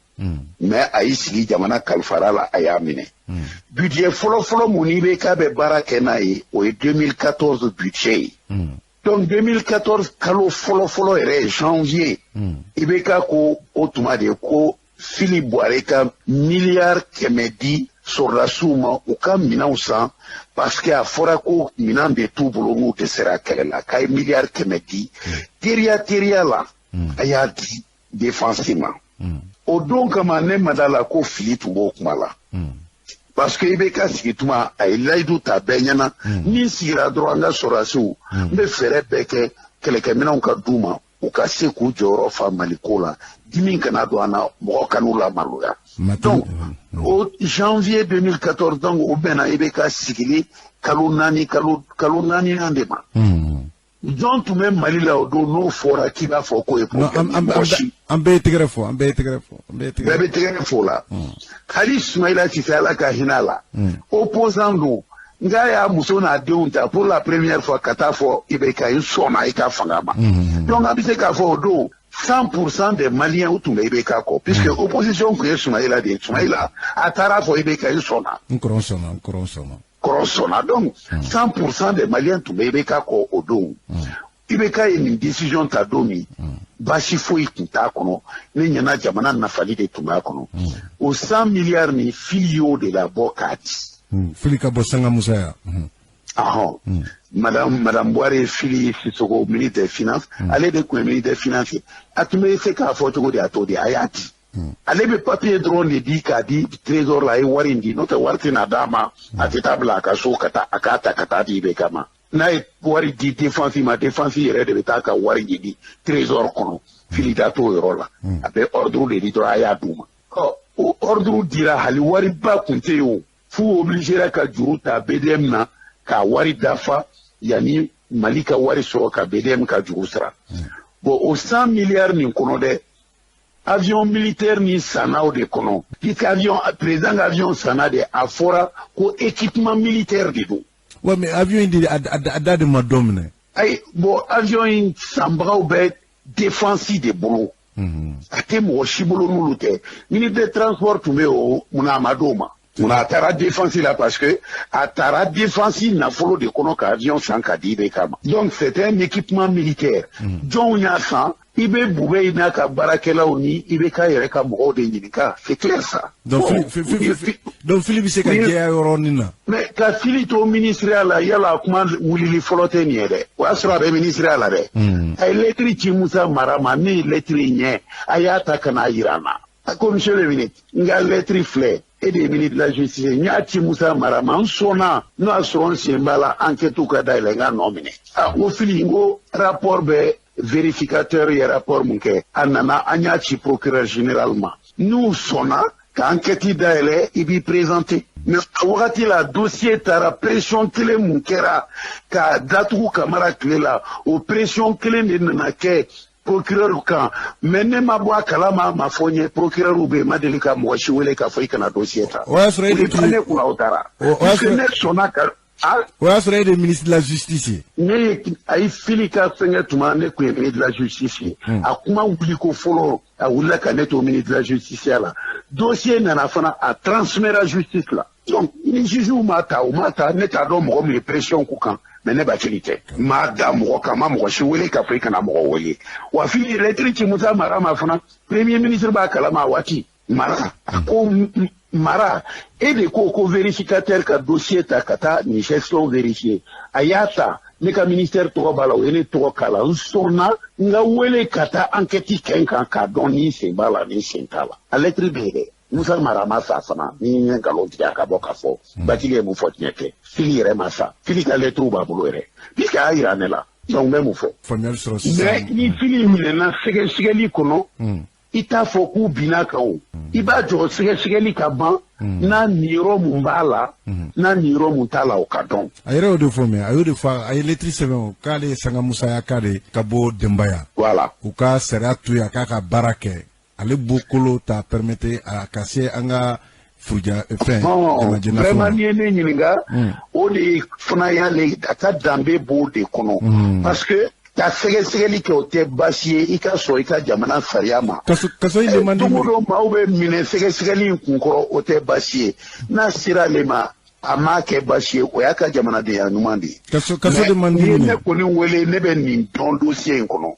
mais a y'i sigi, jamana kalifara la, a y'a minɛ. Budget fɔlɔ-fɔlɔ mun ni IBK bɛ baara kɛ n'a ye, o ye 2014 budget ye. Donc 2014 kalo fɔlɔ-fɔlɔ yɛrɛ ye janvier. IBK ko o tuma de ko Fily Bouaré ka miliyari 100 di sɔrɔdasiw ma, u ka minɛnw san, parce que a fɔra ko minɛn de t'u bolo, n'u dɛsɛra kɛlɛ la, k'a ye miliyari 100 di teriya teriya la, a y'a di défense ma. O don kama, ne ma da la ko fili tun b'o kuma la, parce que IBK sigi tuma, a ye layidu ta bɛɛ ɲɛna: ni sigira dɔrɔn, an ka sɔrɔdasiw, n bɛ fɛɛrɛ bɛɛ kɛ kɛlɛkɛminɛnw ka d'u ma, u ka se k'u jɔyɔrɔ fa Maliko la, dimi kana don an na, mɔgɔ kan'u la maloya. Donc o janvier 2014, donc o bɛnna IBK sigili kalo 4, kalo naaninan de ma. Jɔn tun bɛ Mali la o don n'o fɔra k'i b'a fɔ k'o ye problème? Mɔgɔ si. An bɛɛ ye tɛgɛrɛ fɔ, an bɛɛ ye tɛgɛrɛ fɔ, an bɛɛ ye tɛgɛrɛ. Bɛɛ bɛ tɛgɛrɛ fɔ o la. Hali Sumayila Sise, Ala ka hinɛ a la, opposant don, nka y'a muso n'a denw ta pour la première fois ka taa fɔ IBK n sɔnna i ka fanga ma. Donc an bɛ se k'a fɔ o don 100% des Maliens u tun bɛ IBK kɔ, puisque opposition tun ye Sumayila de ye. Sumayila a taara fɔ IBK n sɔnna. N kɔrɔ sɔnna, n kɔrɔ sɔnna. Kɔrɔ sɔnna. Donc 100% des Maliens tun bɛ IBK kɔ o don. IBK ye nin décision ta don min, baasi foyi tun t'a kɔnɔ. Ne ɲɛna, jamana nafali de tun b'a kɔnɔ. O 100 milliards nin, Fily y'o de labɔ k'a di. Fily ka bɔ Sanga Musa ya. Ahɔn, madame Bouaré Fily Sissoko, ministre des finances, ale de tun ye ministre des finances ye. A tun bɛ se k'a fɔ cogo di? A t'o di, a y'a di. Ale bɛ papier dɔrɔn de di k'a di trésor la, a ye wari in di, n'o tɛ wari tɛna d'a ma, a tɛ taa bila a ka so ka taa a k'a ta ka taa di IBK ma. N'a ye wari di défense ma, défense yɛrɛ de bɛ taa ka wari ɲini trésor kɔnɔ. Fily da t'o yɔrɔ la. A bɛ ordre de di dɔrɔn, a y'a d'u ma. Ɔ, o ordre dira, hali wariba kun tɛ yen o, f'u obligera ka juru ta BDM na k'a wari dafa yanni Mali ka wari sɔrɔ ka BDM ka juru sara. Bon, o 100 milliards nin kɔnɔ dɛ. Avion militaire nin sanna o de kɔnɔ, puisque avion, président ka avion sanna de, a fɔra ko équipement militaire de don. Ouais, mais avion in de, a da de ma dɔn minɛ. Ayi, bon, avion in sanbagaw bɛ défense de bolo. A tɛ mɔgɔ si bolo n'olu tɛ. Ministre des Transports tun bɛ yen o, munna a ma d'o ma? Munna a taara défense la? Parce que a taara défense nafolo de kɔnɔ ka avion san ka di IBK ma. Donc c'est un équipement militaire. Jɔnw y'a san? I bɛ Bubɛyi n'a ka baarakɛlaw ni IBK yɛrɛ ka mɔgɔw de ɲininka. C'est clair, ça. Donc donc fili bɛ se ka jɛya yɔrɔnin na. Mais ka fili to ministère la, yala kuma wulili fɔlɔ tɛ nin ye dɛ. O y'a sɔrɔ a bɛ ministère la dɛ. A ye lettre ci Musa Mara ma. Ne ye lettre ɲɛ, a y'a ta ka n'a yira n na. A ko: "Monsieur le ministre, n ka lettre filɛ, e de ye ministre de la Justice ye, n y'a ci Musa Mara ma, n sɔnna n'o y'a sɔrɔ n sen b'a la, enquête ka dayɛlɛ, n ka nɔ minɛ." A ko: "Fili," n ko rapport bɛ, vérificateur ye rapport mun kɛ, a nana, an y'a ci procureur général ma. N'u sɔnna ka enquête dayɛlɛ, i b'i présenter. Mais a wagati la, dossier taara, pression kelen mun kɛra ka datugu Kamara tile la, o pression kelen de nana kɛ procureur kan. Mais ne ma bɔ a kalama, a ma fɔ n ye. Procureur bɛ yen, ma deli ka mɔgɔ si wele k'a fɔ i kana dossier ta. O y'a sɔrɔ e de tun ne kunna, o taara. Puisque ne sɔnna ka O y'a sɔrɔ e de ye ministre de la Justice ye. Ne ye, a ye fili ka fɛnkɛ tuma, ne tun ye ministre de la Justice ye. A kuma wuli ko fɔlɔ, a wulila ka ne to ministre de la Justice la. Dossier nana fana, a transmera justice la. Donc ni juge ma ta, u ma ta, ne t'a dɔn mɔgɔ min ye pression k'u kan. Mais ne Bathily tɛ n m'a da mɔgɔ kan, n ma mɔgɔ si wele k'a fɔ i kana mɔgɔ wele. Wa fili lettre ci Musa Mara ma fana, premier ministre b'a kalama a waati. Mara, a ko: "Mara, e de ko ko vérificateur ka dossier ta ka taa nin gestion vérifier. A y'a ta, ne ka ministère tɔgɔ b'a la, o ye ne tɔgɔ k'a la. N sɔnna n ka wele ka taa enquête kɛ n kan k'a dɔn ni sen b'a la, ni sen t'a la." A lettre bɛ yen dɛ. Musa Mara ma sa fana. Ni n ye nkalon tigɛ, a ka bɔ k'a fɔ Bathily ye mun fɔ, tiɲɛ tɛ. Fili yɛrɛ ma sa, fili ka lettre b'a bolo yɛrɛ, puisque a y'a yira ne la. Donc n bɛ mun fɔ? Faamuyali sɔrɔ sisan. Mais ni fili minɛna sɛgɛsɛgɛli kɔnɔ, i t'a fɔ k'u binna kan o. I b'a jɔ sɛgɛsɛgɛli ka ban, n'a niyɔrɔ mun b'a la, n'a niyɔrɔ mun t'a la, o ka dɔn. A yɛrɛ y'o de fɔ, mais a y'o de fɔ, a ye lettre sɛbɛn o, k'ale ye Sanga Musaya k'ale ka bɔ Denbaya. Voilà. U ka sariya to yen, a k'a ka baara kɛ. Ale bɔkolo t'a permettre a ka se an ka furuja fɛn. Vraiment, n'i ye ne ɲininka, o de fana y'ale a ka danbe b'o de kɔnɔ, parce que ka sɛgɛsɛgɛli kɛ, o tɛ baasi ye, i ka sɔn i ka jamana sariya ma. Kaso in de man di. Don o don maaw bɛ minɛ sɛgɛsɛgɛli in kunkɔrɔ, o tɛ baasi ye. N'a sera ale ma, a m'a kɛ baasi ye, o y'a ka jamanadenya ɲuman de ye. Kaso, kaso de man di. N'i ye ne kɔni wele, ne bɛ nin dɔn dossier in kɔnɔ.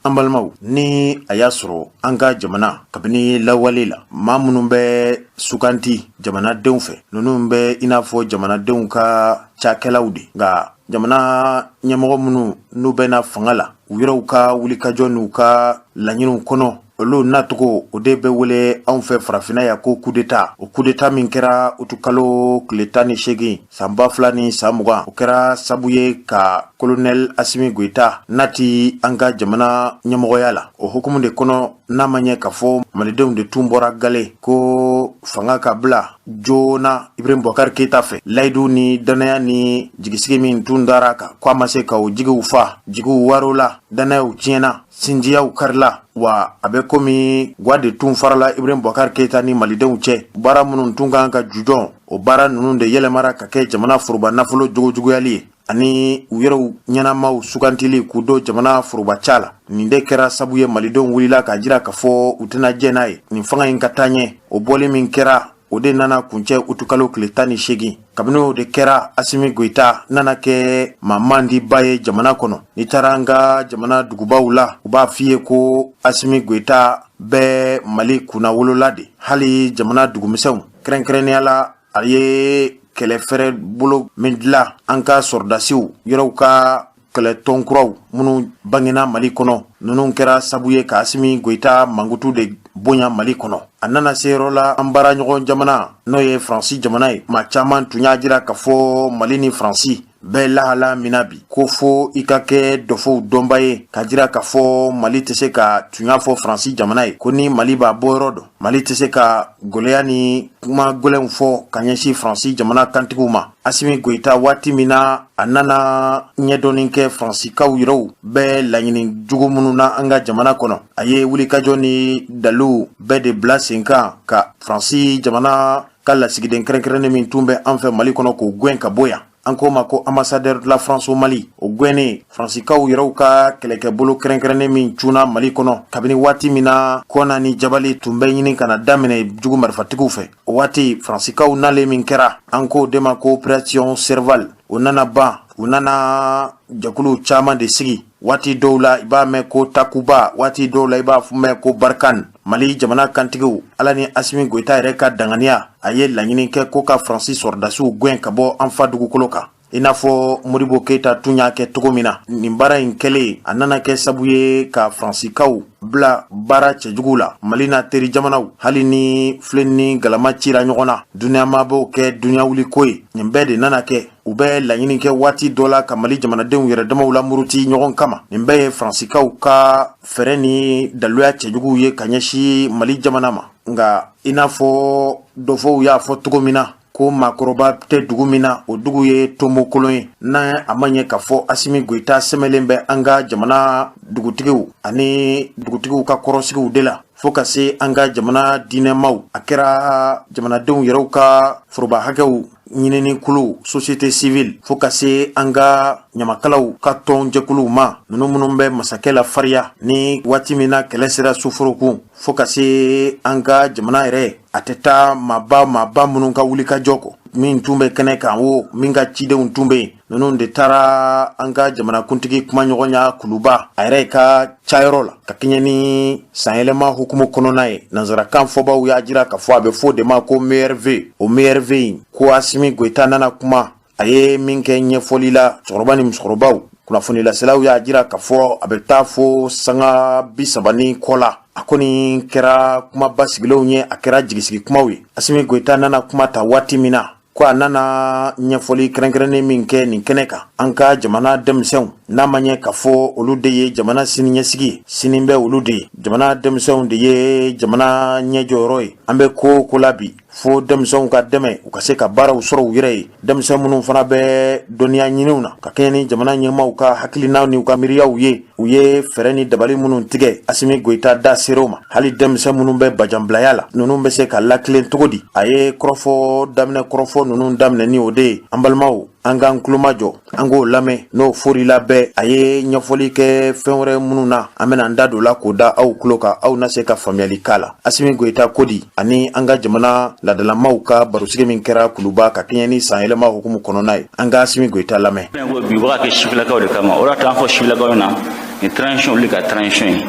An balimaw, ni a y'a sɔrɔ an ka jamana, kabini lawale la, maa minnu bɛ suganti jamanadenw fɛ, ninnu bɛ i n'a fɔ jamanadenw ka cakɛlaw de. Nka jamana ɲɛmɔgɔ minnu n'u bɛna fanga la, u yɛrɛw ka wulikajɔ n'u ka laɲiniw kɔnɔ, olu nacogo, o de bɛ wele anw fɛ farafinna ya ko coup d'État. O coup d'État min kɛra utukalo tile 18 san 2020, o kɛra sabu ye ka colonel Assimi Goïta nati an ka jamana ɲɛmɔgɔya la. O hukumu de kɔnɔ, n'a ma ɲɛ k'a fɔ malidenw de tun bɔra gale ko fanga ka bila joona Ibrahim Boubacar Keïta fɛ, layidu ni dannaya ni jigisigi min tun dara kan, ko a ma se ka o jigiw fa, jigiw waro la, dannayaw tiɲɛna, sinjiyaw karila. Wa a bɛ komi gwa de tun farala Ibrahim Boubacar Keïta ni malidenw cɛ. Baara minnu tun kan ka jujɔn, o baara ninnu de yɛlɛmara ka kɛ jamana foroba nafolo jogojuguyali ye, ani u yɛrɛw ɲɛnamaw sugantili k'u don jamana foroba ca la. Nin de kɛra sabu ye malidenw wulila k'a jira k'a fɔ u tɛna jɛ n'a ye nin fanga in ka taa ɲɛ. O bɔli min kɛra, o de nana kuncɛ utukalo tile 18. Kabini o de kɛra, Assimi Goïta nana kɛ maa mandiba ye jamana kɔnɔ. N'i taara an ka jamana dugubaw la, u b'a f'i ye ko Assimi Goïta bɛ Mali kunnawolola de. Hali jamana dugumisɛnw, kɛrɛnkɛrɛnnenya la, a ye kɛlɛfɛrɛ bolo min dilan, an ka sɔrɔdasiw yɔrɔw ka kɛlɛtɔn kuraw minnu bangena Mali kɔnɔ, ninnu kɛra sabu ye ka Assimi Goïta mankutu de bonya Mali kɔnɔ. A nana se yɔrɔ la, an baaraɲɔgɔn jamana, n'o ye Faransi jamana ye, maa caman tun y'a jira k'a fɔ Mali ni Faransi bɛɛ lahala min na bi, ko fo i ka kɛ dɔfɔw dɔnba ye ka jira k'a fɔ Mali tɛ se ka tunya fɔ Faransi jamana ye, ko ni Mali b'a bɔ yɔrɔ dɔn, Mali tɛ se ka gɛlɛya ni kuma gɛlɛnw fɔ ka ɲɛsin Faransi jamana kantigiw ma. Asimi Goyita, waati min na a nana ɲɛdɔnni kɛ Faransikaw yɛrɛw bɛ laɲini jugu minnu na an ka jamana kɔnɔ, a ye wulikajɔ ni daliluw bɛɛ de bila sen kan ka Faransi jamana ka lasigiden kɛrɛnkɛrɛnnen min tun bɛ an fɛ Mali kɔnɔ, k'o gɛn ka bɔ yan. An k'o ma ko ambassadeur de la France au Mali. O gɛnnen, Faransikaw yɛrɛw ka kɛlɛkɛbolo kɛrɛnkɛrɛnnen min cunna Mali kɔnɔ kabini waati min na kɔna ni jabali tun bɛ ɲini ka na daminɛ jugu marifatigiw fɛ, o waati Faransikaw nalen min kɛra, an k'o de ma ko opération Serval, o nana ban. U nana jɛkuluw caman de sigi. Waati dɔw la i b'a mɛn ko Takuba, waati dɔw la i b'a mɛn ko Barkhane. Mali jamana kantigiw, Ala ni Asimi Goyita yɛrɛ ka danganiya, a ye laɲini kɛ ko ka Faransi sɔrɔdasiw gɛn ka bɔ an fa dugukolo kan, i n'a fɔ Modibo Keyita tun y'a kɛ cogo min na. Nin baara in kɛlen, a nana kɛ sabu ye ka Faransikaw bila baara cɛjugu la Mali n'a teri jamanaw. Hali ni filen ni galama cira ɲɔgɔn na, duniya b'o kɛ dunya wuli ko ye. Nin bɛɛ de nana kɛ u bɛ laɲini kɛ waati dɔ la ka Mali jamanadenw yɛrɛ damaw la muruti ɲɔgɔn kama. Nin bɛɛ ye Faransikaw ka fɛɛrɛ ni daluya cɛjuguw ye ka ɲɛsin Mali jamana ma. Nka i n'a fɔ dɔfɔw y'a fɔ cogo min na ko maakɔrɔba tɛ dugu min na, o dugu ye tonbokolon ye. N'a a ma ɲɛ k'a fɔ Asimi Goyita sɛmɛlen bɛ an ka jamana dugutigiw ani dugutigiw ka kɔrɔsigiw de la, fo ka se an ka jamana diinɛmaw, a kɛra jamanadenw yɛrɛw ka foroba hakɛw ɲinini kulu, société civile, fo ka se an ka ɲamakalaw ka tɔnjɛkuluw ma, ninnu minnu bɛ masakɛ la fariya ni waati min na kɛlɛ sera suforokun, fo ka se an ka jamana yɛrɛ, a tɛ taa maaba maaba minnu ka wulikajɔ kɔ, min tun bɛ kɛnɛ kan o min ka cidenw tun bɛ yen, ninnu de taara an ka jamanakuntigi kumaɲɔgɔnya Kuluba, a yɛrɛ ka cayɔrɔ la, ka kɛɲɛ ni sanyɛlɛma hukumu kɔnɔna ye. Nansarakan fɔbaw y'a jira k'a fɔ a bɛ fɔ o de ma ko MRV. O MRV in ko Asimi Goyita nana kuma, a ye min kɛ ɲɛfɔli la cɛkɔrɔba ni musokɔrɔbaw, kunnafonilaselaw y'a jira k'a fɔ a bɛ taa fo sanga 30 ni kɔ la. A kɔni kɛra kumaba sigilenw ye, a kɛra jigisigi kumaw ye. Asimi Goyita nana kuma ta waati min na ko a nana ɲɛfɔli kɛrɛnkɛrɛnnen min kɛ nin kɛnɛ kan, an ka jamana denmisɛnw, n'a ma ɲɛ k'a fɔ olu de ye jamana sini ɲɛsigi ye, sini bɛ olu de ye, jamana denmisɛnw de ye jamana ɲɛjɔyɔrɔ ye. An bɛ ko ko la bi, fo denmisɛnw ka dɛmɛ, u ka se ka baaraw sɔrɔ u yɛrɛ ye. Denmisɛn minnu fana bɛ dɔnniya ɲiniw na, ka kɛɲɛ ni jamana ɲɛmaaw ka hakilinaw ni u ka miiriyaw ye, u ye fɛɛrɛ ni dabali minnu tigɛ, Asimi Goyita da ser'o ma. Hali denmisɛn minnu bɛ bajanbilaya la, ninnu bɛ se ka lakilen cogo di? A ye kɔrɔfɔ daminɛ, kɔrɔfɔ ninnu daminɛ ni o de ye. An balimaw, an k'an tulomajɔ, an k'o lamɛn. N'o forila bɛɛ, a ye ɲɛfɔli kɛ fɛn wɛrɛ minnu na, an bɛna an da don la k'o da aw tulo kan, aw na se ka faamuyali k'a la. Asimi Goyita ko di ani an ka jamana ladalamaw ka barosigi min kɛra Kuluba ka kɛɲɛ ni sanyɛlɛma hukumu kɔnɔna ye, an ka Asimi Goyita lamɛn. Ko bi bɛ ka kɛ sifilakaw de kama, o de y'a to an fɔ sifilakaw na nin transition, olu ka transition ye.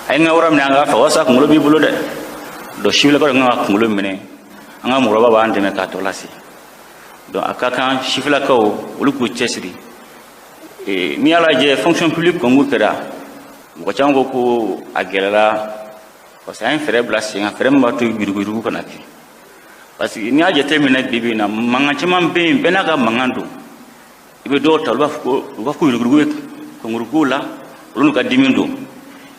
A ye n ka wara minɛ, an k'a faga, walasa kunkolo b'i bolo dɛ. Donc sifilakaw de kan ka kunkolo minɛ, an ka mɔgɔkɔrɔba b'an dɛmɛ k'a tɔ lase. Donc a ka kan sifilakaw olu k'u cɛsiri. N'i y'a lajɛ, fonction publique concours kɛra, mɔgɔ caman ko ko a gɛlɛyara, parce que an ye fɛɛrɛ bila sen kan, fɛɛrɛ min b'a to yuruguyurugu kana kɛ. Parce que n'i y'a jateminɛ, bi bi in na, mankan caman bɛ yen, bɛɛ n'a ka mankan don. I bɛ dɔw ta, olu b'a fɔ ko u b'a fɔ ko yuruguyurugu bɛ concours ko la, olu n'u ka dimi don.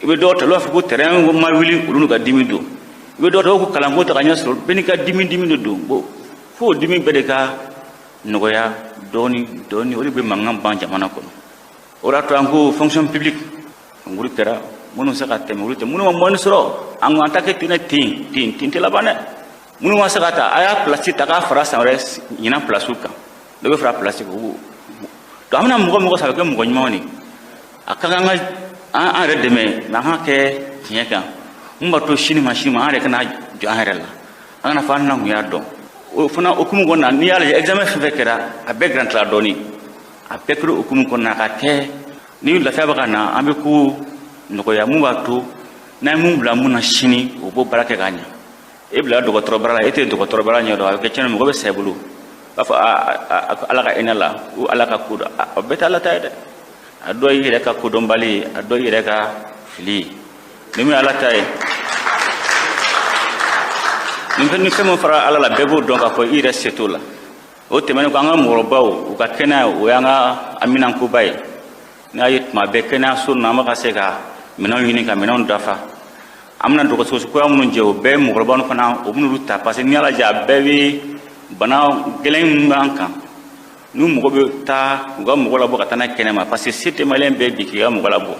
I bɛ dɔw ta, olu b'a fɔ ko terrain ma wuli, olu n'u ka dimi don. I bɛ dɔw ta, ko kalanko ta ka ɲɛ sɔrɔ, bɛɛ n'i ka dimi dimi de don. Bon, fo o dimi bɛɛ de ka nɔgɔya dɔɔni dɔɔni, o de bɛ mankan ban jamana kɔnɔ. O de y'a to an ko fonction publique concours kɛra, minnu se ka tɛmɛ, olu tɛ, minnu ma mɔni sɔrɔ, an ko an ta kɛ ten ten ten ten tɛ laban dɛ. Minnu ma se ka ta, a y'a place ta k'a fara san wɛrɛ ɲinan place kan, dɔ bɛ fara place kan. Donc an bɛna mɔgɔ mɔgɔ saba kɛ mɔgɔ ɲumanw de. A ka kan ka an yɛrɛ dɛmɛ, mais an ka kɛ tiɲɛ kan, mun b'a to sini ma sini ma an yɛrɛ kana jɔ an yɛrɛ la, an kana fɔ an na kun y'a dɔn. O fana hukumu kɔnɔna, n'i y'a lajɛ, examen fɛn fɛn kɛra, a bɛɛ garantila dɔɔni, a bɛɛ kɛra hukumu kɔnɔna ka kɛ. Ni lafiya bɛ ka na, an bɛ ko nɔgɔya, mun b'a to n'an ye mun bila mun na sini, o b'o baara kɛ ka ɲɛ. E bila dɔgɔtɔrɔ baara la, e tɛ dɔgɔtɔrɔ baara ɲɛdɔn, a bɛ kɛ tiɲɛni, mɔgɔ bɛ sa i bolo, b'a fɔ Ala ka hinɛ la, ou Ala ka ko dɔn. A bɛɛ tɛ Ala ta ye dɛ, a dɔ y'i yɛrɛ ka kodɔnbali ye, a dɔ y'i yɛrɛ ka fili ye. Ni min ye Ala ta ye, Ni fɛn min fara Ala la, bɛɛ b'o dɔn k'a fɔ i yɛrɛ se t'o la. O tɛmɛnen kɔ, an ka mɔgɔkɔrɔbaw u ka kɛnɛya, o y'an ka haminankoba ye. N'a ye tuma bɛɛ kɛnɛyaso ninnu, an bɛ ka se ka minɛnw ɲini ka minɛnw dafa. An bɛna dɔgɔtɔrɔso kura minnu jɛ, o bɛɛ mɔgɔkɔrɔbaw fana o bɛn'olu ta, parce que n'i y'a lajɛ, a bɛɛ bɛ bana gɛlɛn minnu b'an kan, n'u mɔgɔ bɛ taa u ka mɔgɔ labɔ ka taa n'a ye kɛnɛma, parce que se tɛ maliyɛn bɛɛ bi k'i ka mɔgɔ labɔ.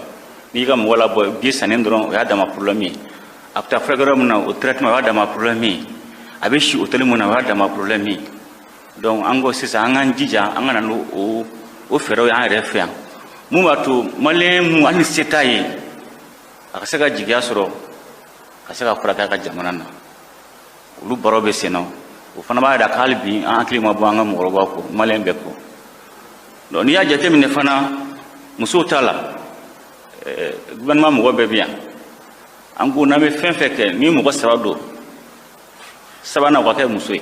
N'i ka mɔgɔ labɔ bi sannen dɔrɔn, o y'a dama problème ye. A bɛ taa furakɛ yɔrɔ min na, o traitement, o y'a dama problème ye. A bɛ si hôtel min na, o y'a dama problème ye. Donc an ko sisan, an k'an jija an ka na n'o o fɛɛrɛw ye an yɛrɛ fɛ yan, mun b'a to maliyɛn mun hali ni se t'a ye, a ka se ka jigiya sɔrɔ ka se ka furakɛ a ka jamana na. Olu baaraw bɛ sen na. O fana b'a yira k'hali bi an hakili ma bɔ an ka mɔgɔkɔrɔbaw kɔ, maliyɛn bɛɛ kɔ. Donc n'i y'a jateminɛ fana, musow t'a la, gouvernement mɔgɔ bɛɛ bɛ yan. An ko n'an bɛ fɛn fɛn kɛ, ni mɔgɔ saba don, sabanan o ka kɛ muso ye.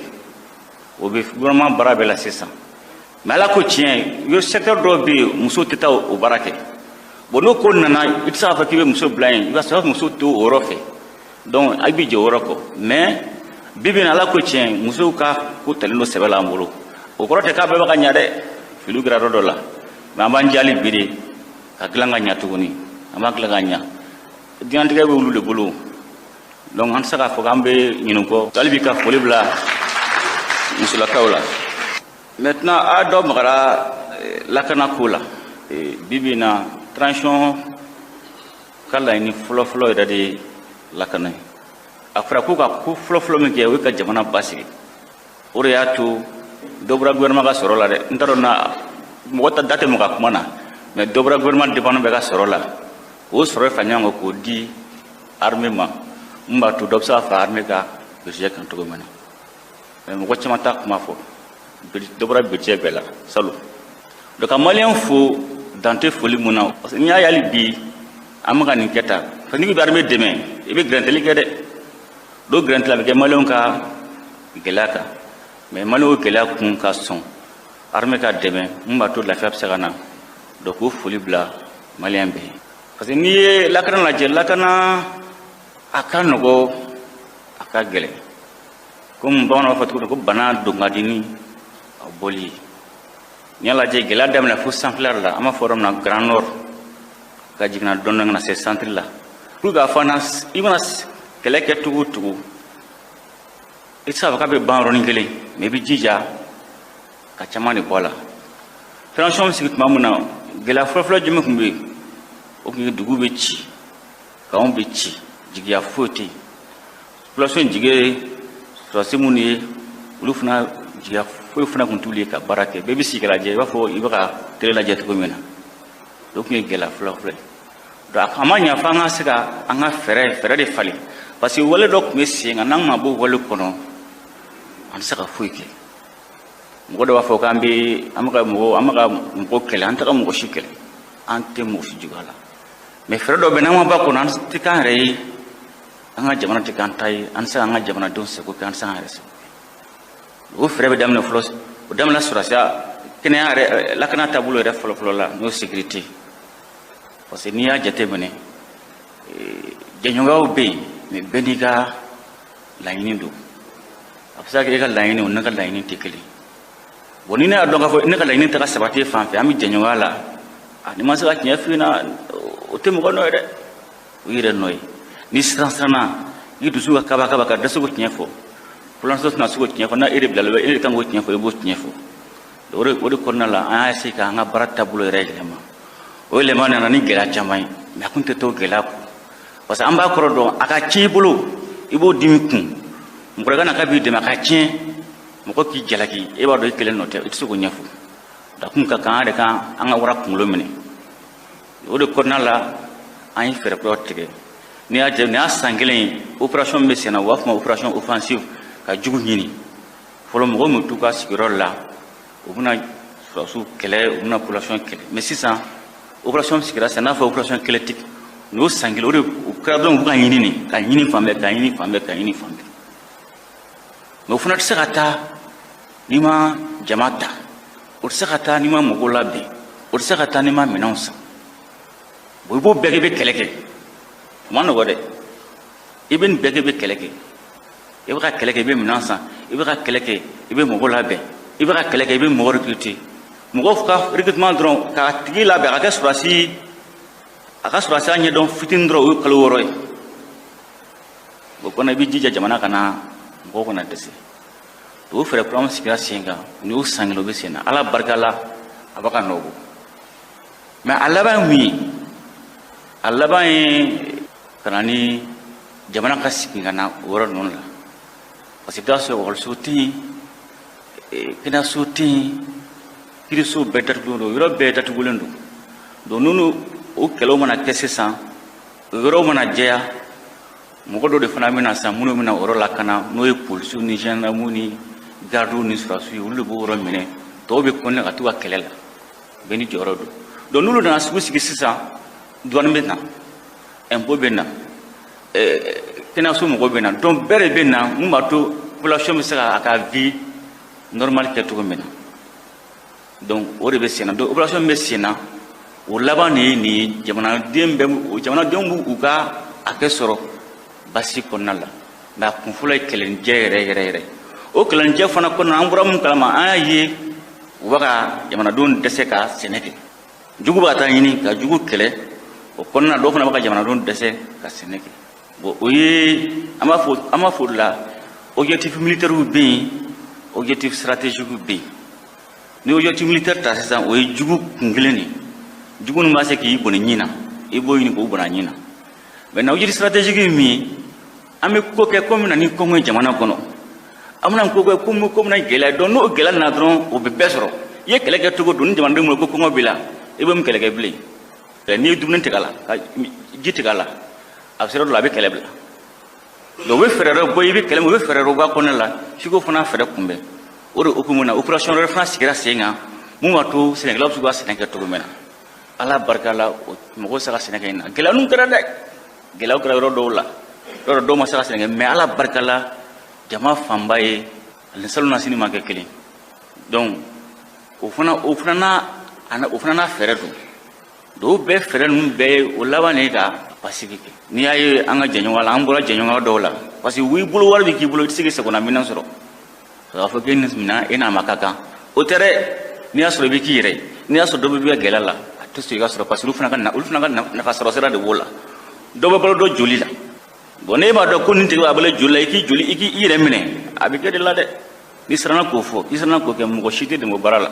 O bɛ gouvernement baara bɛɛ la sisan. Mais Ala ko tiɲɛ, yɔrɔ secteur dɔw bɛ yen, musow tɛ taa o baara kɛ. Bon, n'o ko nana, i tɛ se k'a fɔ k'i bɛ muso bila yen, i b'a sɔrɔ muso t'o yɔrɔ fɛ. Donc a b'i jɛ o yɔrɔ kɔ. Mais bi bi in na, Ala ko tiɲɛ, musow ka ko talen don sɛbɛ la an bolo. O kɔrɔ tɛ k'a bɛɛ bɛ ka ɲa dɛ, filiw kɛra yɔrɔ dɔ la. Mais an b'an jali bi de ka dilan ka ɲa tuguni, an b'a dilan ka ɲa. Diɲɛlatigɛ bɛ olu de bolo, donc an tɛ se k'a fɔ k'an bɛ ɲinɛ kɔ. Hali bi ka foli bila musolakaw la. Maintenant, a dɔ magara lakana ko la. Bi bi in na, transition ka laɲini fɔlɔfɔlɔ yɛrɛ de ye lakana ye. A fɔra ko ka ko fɔlɔfɔlɔ min kɛ, o ye ka jamana basigi. O de y'a to dɔ bɔra gouvernement ka sɔrɔ la dɛ. N t'a dɔn na mɔgɔ ta da tɛ mɔgɔ ka kuma na, mais dɔ bɔra gouvernement dépense bɛɛ ka sɔrɔ la. O sɔrɔ fara ɲɔgɔn kan k'o di armée ma, mun b'a to dɔ bɛ se ka fara armée ka budget kan cogo min na. Mais mɔgɔ caman t'a kuma fɔ, dɔ bɔra budget bɛɛ la salon. Donc ka maliyɛn fo dan tɛ foli mun na, parce que n'i y'a ye hali bi an bɛ ka nin kɛ tan, parce que n'i bɛ armée dɛmɛ, i bɛ gɛrɛntɛli kɛ dɛ. Dɔw gɛrɛntɛli a bɛ kɛ maliyɛnw ka gɛlɛya kan, mais maliyɛnw gɛlɛya kun ka sɔn armée ka dɛmɛ, mun b'a to lafiya bɛ se ka na. Donc k'o foli bila maliyɛn bɛɛ ye, parce que n'i ye lakana lajɛ, lakana a ka nɔgɔ, a ka gɛlɛn. Komi bamananw b'a fɔ cogo min ko bana don ka di ni a bɔli ye. N'i y'a lajɛ, gɛlɛya daminɛ fo sanfɛla la, an b'a fɔ yɔrɔ min na Grand Nord, ka jiginna dɔɔni dɔɔni ka na se centre la, pour que a fana i mana kɛlɛ kɛ cogo o cogo, i tɛ se k'a fɔ k'a bɛ ban yɔrɔnin kelen, mais i bɛ jija ka caman de bɔ a la. Transition bɛ sigi tuma min na, gɛlɛya fɔlɔfɔlɔ jumɛn tun bɛ yen? O tun ye dugu bɛ ci, kanw bɛ ci, jigiya foyi tɛ yen. Population jigi ye sɔrɔdasi minnu ye, olu fana jigiya foyi fana tun t'olu ye ka baara kɛ. Bɛɛ bɛ sigi ka lajɛ, i b'a fɔ i bɛ ka télé lajɛ cogo min na. O tun ye gɛlɛya fɔlɔfɔlɔ ye. Donc a ma ɲa f'an ka se ka an ka fɛɛrɛ de falen, parce que wale dɔ tun bɛ sen kan, n'an ma bɔ wale kɔnɔ, an tɛ se ka foyi kɛ. Mɔgɔ dɔ b'a fɔ k'an bɛ an bɛ ka mɔgɔ an bɛ ka mɔgɔ kɛlɛ. An tɛ ka mɔgɔ si kɛlɛ, an tɛ mɔgɔ si juguya la, mais fɛɛrɛ dɔ bɛ n'an ma ba kɔnɔ, an tɛ k'an yɛrɛ ye, an ka jamana tɛ k'an ta ye, an tɛ se k'an ka jamanadenw sago kɛ, an tɛ se k'an yɛrɛ sago kɛ. O fɛɛrɛ bɛ daminɛ fɔlɔ, o daminɛ sɔrɔdasiya kɛnɛya yɛrɛ, lakana taabolo yɛrɛ fɔlɔfɔlɔ la, n'o sécurité, parce que n'i y'a jateminɛ, jɛɲɔgɔnyaw bɛ yen, mais bɛɛ n'i ka laɲini don. A bɛ se ka kɛ e ka laɲini o ne ka laɲini tɛ kelen. Bon, ni ne y'a dɔn k'a fɔ ne ka laɲini tɛ ka sabati e fan fɛ, an bɛ jɛɲɔgɔnya la, a ni ma se ka tiɲɛ f'i ɲɛna, o tɛ mɔgɔ nɔ ye dɛ, o y'i yɛrɛ nɔ ye. Ni siran siranna, i dusu ka kaba kaba ka dɛsɛ k'o tiɲɛ fɔ, population tɛna se k'o tiɲɛ fɔ. N'a e de bilala, e de kan k'o tiɲɛ fɔ, i b'o tiɲɛ fɔ. O de kɔnɔna la, an y'a essayer k'an ka baara taabolo yɛrɛ yɛlɛma. O yɛlɛma nana ni gɛlɛya caman ye, mais a kun tɛ to gɛlɛya kɔ, parce que an b'a kɔrɔ dɔn. A ka tiɲɛ i bolo, i b'o dimi kun, mɔgɔ wɛrɛ ka na k'a b'i dɛmɛ a ka tiɲɛ, mɔgɔ k'i jalaki, e b'a dɔn i kelen nɔ tɛ, i tɛ se k'o ɲɛfɔ. A kun ka kan an yɛrɛ kan an ka wara kunkolo minɛ. O de kɔnɔna la, an ye fɛɛrɛ kuraw tigɛ. N'i y'a jate, nin y'a san kelen ye, opération min bɛ sen na, u b'a fɔ ma opération offensive, ka jugu ɲini. Fɔlɔ, mɔgɔ min t'u ka sigiyɔrɔ la, u bɛna sɔrɔdasiw kɛlɛ, u bɛna population kɛlɛ. Mais sisan, opération sigira sisan, n'a fɔ opération kɛlɛtigi, nin y'o san kelen o de o kɛra dɔrɔn, u bɛ ka ɲini nin ka ɲini fan bɛɛ, ka ɲini fan bɛɛ, ka ɲini fan bɛɛ. Mais o fana tɛ se ka taa n'i ma jama ta, o tɛ se ka taa n'i ma mɔgɔw labɛn, o tɛ se ka taa n'i ma minɛnw san. Bon, i b'o bɛɛ kɛ, i bɛ kɛlɛ kɛ, o ma nɔgɔ dɛ. I bɛ nin bɛɛ kɛ, i bɛ kɛlɛ kɛ. I bɛ ka kɛlɛ kɛ, i bɛ minɛn san. I bɛ ka kɛlɛ kɛ, i bɛ mɔgɔ labɛn. I bɛ ka kɛlɛ kɛ, i bɛ mɔgɔ recruter. Mɔgɔ ka recrutement dɔrɔn, k'a tigi labɛn a ka kɛ sɔrɔdasi, a ka sɔrɔdasiya ɲɛdɔn fitinin dɔrɔn, o ye kalo 6 ye. O kɔnɔ, i bɛ jija jamana kana mɔgɔw kana dɛsɛ. O fɛɛrɛ kura min sigira sen kan, nin y'o san 1, o bɛ sen na. Ala barika la, a bɛ ka nɔ bɔ. Mais a laban ye mun ye? A laban ye ka na ni jamana ka sigi ka na o yɔrɔ ninnu la, parce que i bɛ taa sɔrɔ ekɔliso tɛ yen, kɛnɛyaso tɛ yen, kiriso bɛɛ datugulen don, yɔrɔ bɛɛ datugulen don. Donc n'olu o kɛlɛw mana kɛ sisan, o yɔrɔw mana jɛya, mɔgɔ dɔ de fana bɛna sisan minnu bɛna o yɔrɔ lakana, n'o ye polisiw ni gendarmew ni gardiw ni sɔrɔdasiw ye. Olu de b'o yɔrɔ minɛ, tɔw bɛ continuer ka t'u ka kɛlɛ la, bɛɛ ni jɔyɔrɔ don. Donc n'olu nana sugu sigi sisan, douane bɛ na, impôt bɛ na, kɛnɛyaso mɔgɔw bɛ na. Donc bɛɛ de bɛ na mun b'a to population bɛ se ka a ka vie normale kɛ cogo min na. Donc o de bɛ sen na. Donc opération min bɛ sen na, o laban de ye nin ye. Jamanaden bɛɛ, jamanadenw b'u ka hakɛ sɔrɔ basi kɔnɔna la. Mais a kun fɔlɔ ye kɛlɛnijɛ yɛrɛ yɛrɛ yɛrɛ. O kɛlɛnijɛ fana kɔnɔna, an bɔra mun kalama, an y'a ye u bɛ ka jamanadenw dɛsɛ ka sɛnɛ kɛ. Jugu bɛ ka taa ɲini ka jugu kɛlɛ, o kɔnɔna dɔw fana bɛ ka jamanadenw dɛsɛ ka sɛnɛ kɛ. Bon, o ye an b'a fɔ o de la, objectif militaire bɛ yen, objectif stratégique bɛ yen. Ni objectif militaire ta sisan, o ye jugu kun kelen de ye. Jugu ninnu b'a se k'i bɔnɛ ɲin na, i b'o ɲini k'o bɔnɛ a ɲin na. Maintenant, objectif stratégique ye min ye, an bɛ ko kɛ ko min na ni kɔngɔ ye jamana kɔnɔ, an bɛna ko kɛ ko bɛna gɛlɛya. Donc n'o gɛlɛya nana dɔrɔn, o bɛ bɛɛ sɔrɔ. I ye kɛlɛ kɛ cogo don ni jamanadenw bolo ko kɔngɔ b'i la, i bɛ mun kɛlɛ kɛ bilen? N'i ye dumuni tigɛ a la, ka ji tigɛ a la, a bɛ se yɔrɔ dɔ la, a bɛ kɛlɛ bila. Donc u bɛ fɛɛrɛ dɔ bɔ, i bɛ kɛlɛ min, u bɛ fɛɛrɛ dɔ bɔ a kɔnɔna la f'i k'o fana fɛɛrɛ kunbɛn. O de hukumu na, opération wɛrɛ fana sigira sen kan mun b'a to sɛnɛkɛlaw bɛ se k'u ka sɛnɛ kɛ cogo min na. Ala barika la, mɔgɔw se ka sɛnɛ kɛ nin na. Gɛlɛya ninnu kɛra dɛ, gɛlɛyaw kɛra yɔrɔ dɔw la, yɔrɔ dɔw ma se ka sɛnɛ kɛ. Mais ala barika la, jama fanba ye ani salon na sini ma kɛ kelen. Donc o fana n'a fɛɛrɛ don. Dɔw bɛɛ fɛɛrɛ ninnu bɛɛ ye, o laban de ye ka basigi kɛ. N'i y'a ye an ka jɛɲɔgɔn la, an bɔra jɛɲɔgɔnya dɔw la, parce que i bolo wari bɛ k'i bolo, i tɛ se k'i sagona minɛn sɔrɔ k'a fɔ k'e ni minɛn e n'a ma ka kan, o tɛ dɛ. N'i y'a sɔrɔ i bɛ k'i yɛrɛ ye, n'i y'a sɔrɔ dɔ bɛ gɛlɛya la, a tɛ sɔn i ka sɔrɔ, parce que olu fana ka nafa sɔrɔ sira de b'o la. Dɔ bɛ balo dɔ joli la. Bon, n'e b'a dɔn ko nin tigi b'a balo joli la, i k'i joli, i k'i yɛrɛ minɛ, a bɛ kɛ de la dɛ. N'i siranna k'o fɔ, k'i siranna k'o kɛ, mɔgɔ si tɛ dɛmɛ o baara la.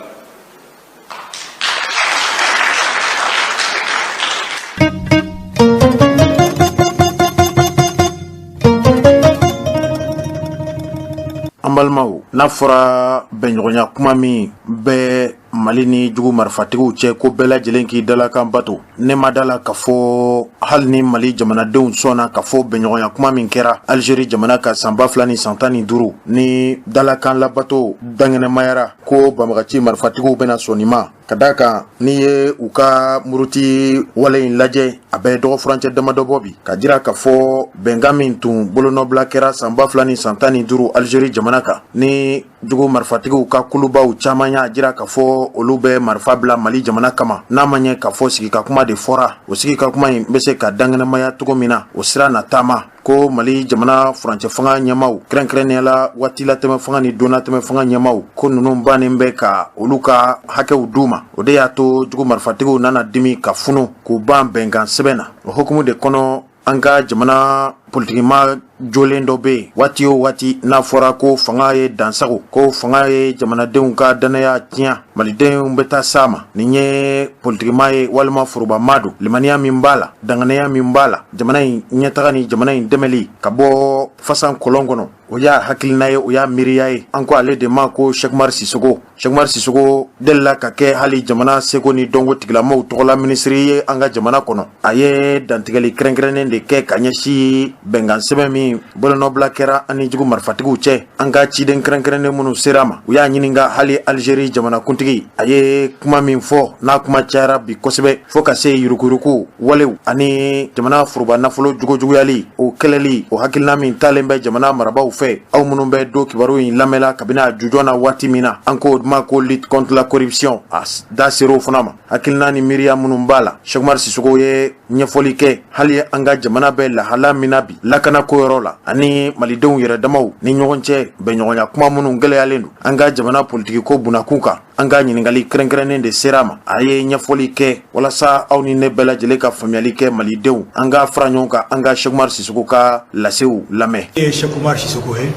An balimaw, n'a fɔra bɛnɲɔgɔnya kuma min bɛ Mali ni jugu marifatigiw cɛ, ko bɛɛ lajɛlen k'i dalakan bato, ne ma da la k'a fɔ hali ni Mali jamanadenw sɔnna k'a fɔ bɛnɲɔgɔnya kuma min kɛra Alizeri jamana ka san 2015 ni dalakan labato dankɛnɛmayara, ko banbagaci marifatigiw bɛna sɔn nin ma. Ka da kan, n'i ye u ka muruti wale in lajɛ, a bɛ dɔgɔ furancɛ damadɔ bɔ bi, ka jira k'a fɔ bɛnkan min tun bolonɔbila kɛra san 2015 Alizeri jamana kan, ni jugu marifatigiw ka kulubaw caman y'a jira k'a fɔ olu bɛ marifa bila Mali jamana kama, n'a ma ɲɛ k'a fɔ sigika kuma de fɔra, o sigika kuma in bɛ se ka dankɛnɛmaya cogo min na, o sira na taama ko Mali jamana furancɛ fanga ɲɛmaw, kɛrɛnkɛrɛnnenya la waatilatɛmɛ fanga ni donnatɛmɛ fanga ɲɛmaw, ko ninnu bannen bɛ ka olu ka hakɛw d'u ma. O de y'a to jugu marifatigiw nana dimi ka funu k'u ban bɛnkan sɛbɛn na. O hukumu de kɔnɔ, an ka jamana politikima jolen dɔ bɛ yen, waati o waati n'a fɔra ko fanga ye dansago, ko fanga ye jamanadenw ka dannaya tiɲɛ, malidenw bɛ taa s'a ma. Nin ye politikima ye walima forobama don, limaniya min b'a la, danganiya min b'a la, jamana in ɲɛtaga ni jamana in dɛmɛli ka bɔ fasan kɔlɔn kɔnɔ, o y'a hakilina ye, o y'a miiriya ye. An ko ale de ma ko Cheick Oumar Sissoko. Cheick Oumar Sissoko delila ka kɛ hali jamana seko ni dɔnko tigilamaw tɔgɔla minisiri ye an ka jamana kɔnɔ. A ye dantigɛli kɛrɛnkɛrɛnnen de kɛ ka ɲɛsin bɛnkan sɛbɛn min bolonɔbila kɛra an ni jugu marifatigiw cɛ. An ka ciden kɛrɛnkɛrɛnnen minnu sera ma, u y'a ɲininka hali Alizeri jamanakuntigi a ye kuma min fɔ, n'a kuma cayara bi kosɛbɛ, fo ka se yuruguyurugu walew ani jamana foroba nafolo jugujuguyali, o kɛlɛli, o hakilina min talen bɛ jamana marabaaw fɛ. fɛ, aw minnu bɛ don kibaru in lamɛnla kabini a jujɔn na waati min na, an ko o ma ko lutte contre la corruption, a da ser'o fana ma. Hakilina ni miiriya minnu b'a la, Cheick Oumar Sissoko ye ɲɛfɔli kɛ hali an ka jamana bɛ lahala min na bi lakanako yɔrɔ la, ani malidenw yɛrɛ damaw ni ɲɔgɔn cɛ bɛnɲɔgɔnya kuma minnu gɛlɛyalen don an ka jamana politikiko bunakun kan. An ka ɲininkali kɛrɛnkɛrɛnnen de sera a ma, a ye ɲɛfɔli kɛ walasa aw ni ne bɛɛ lajɛlen ka faamuyali kɛ. Malidenw, an ka fara ɲɔgɔn kan, an ka Cheick Oumar Sissoko ka lasew lamɛn. Ne ye Cheick Oumar Sissoko ye,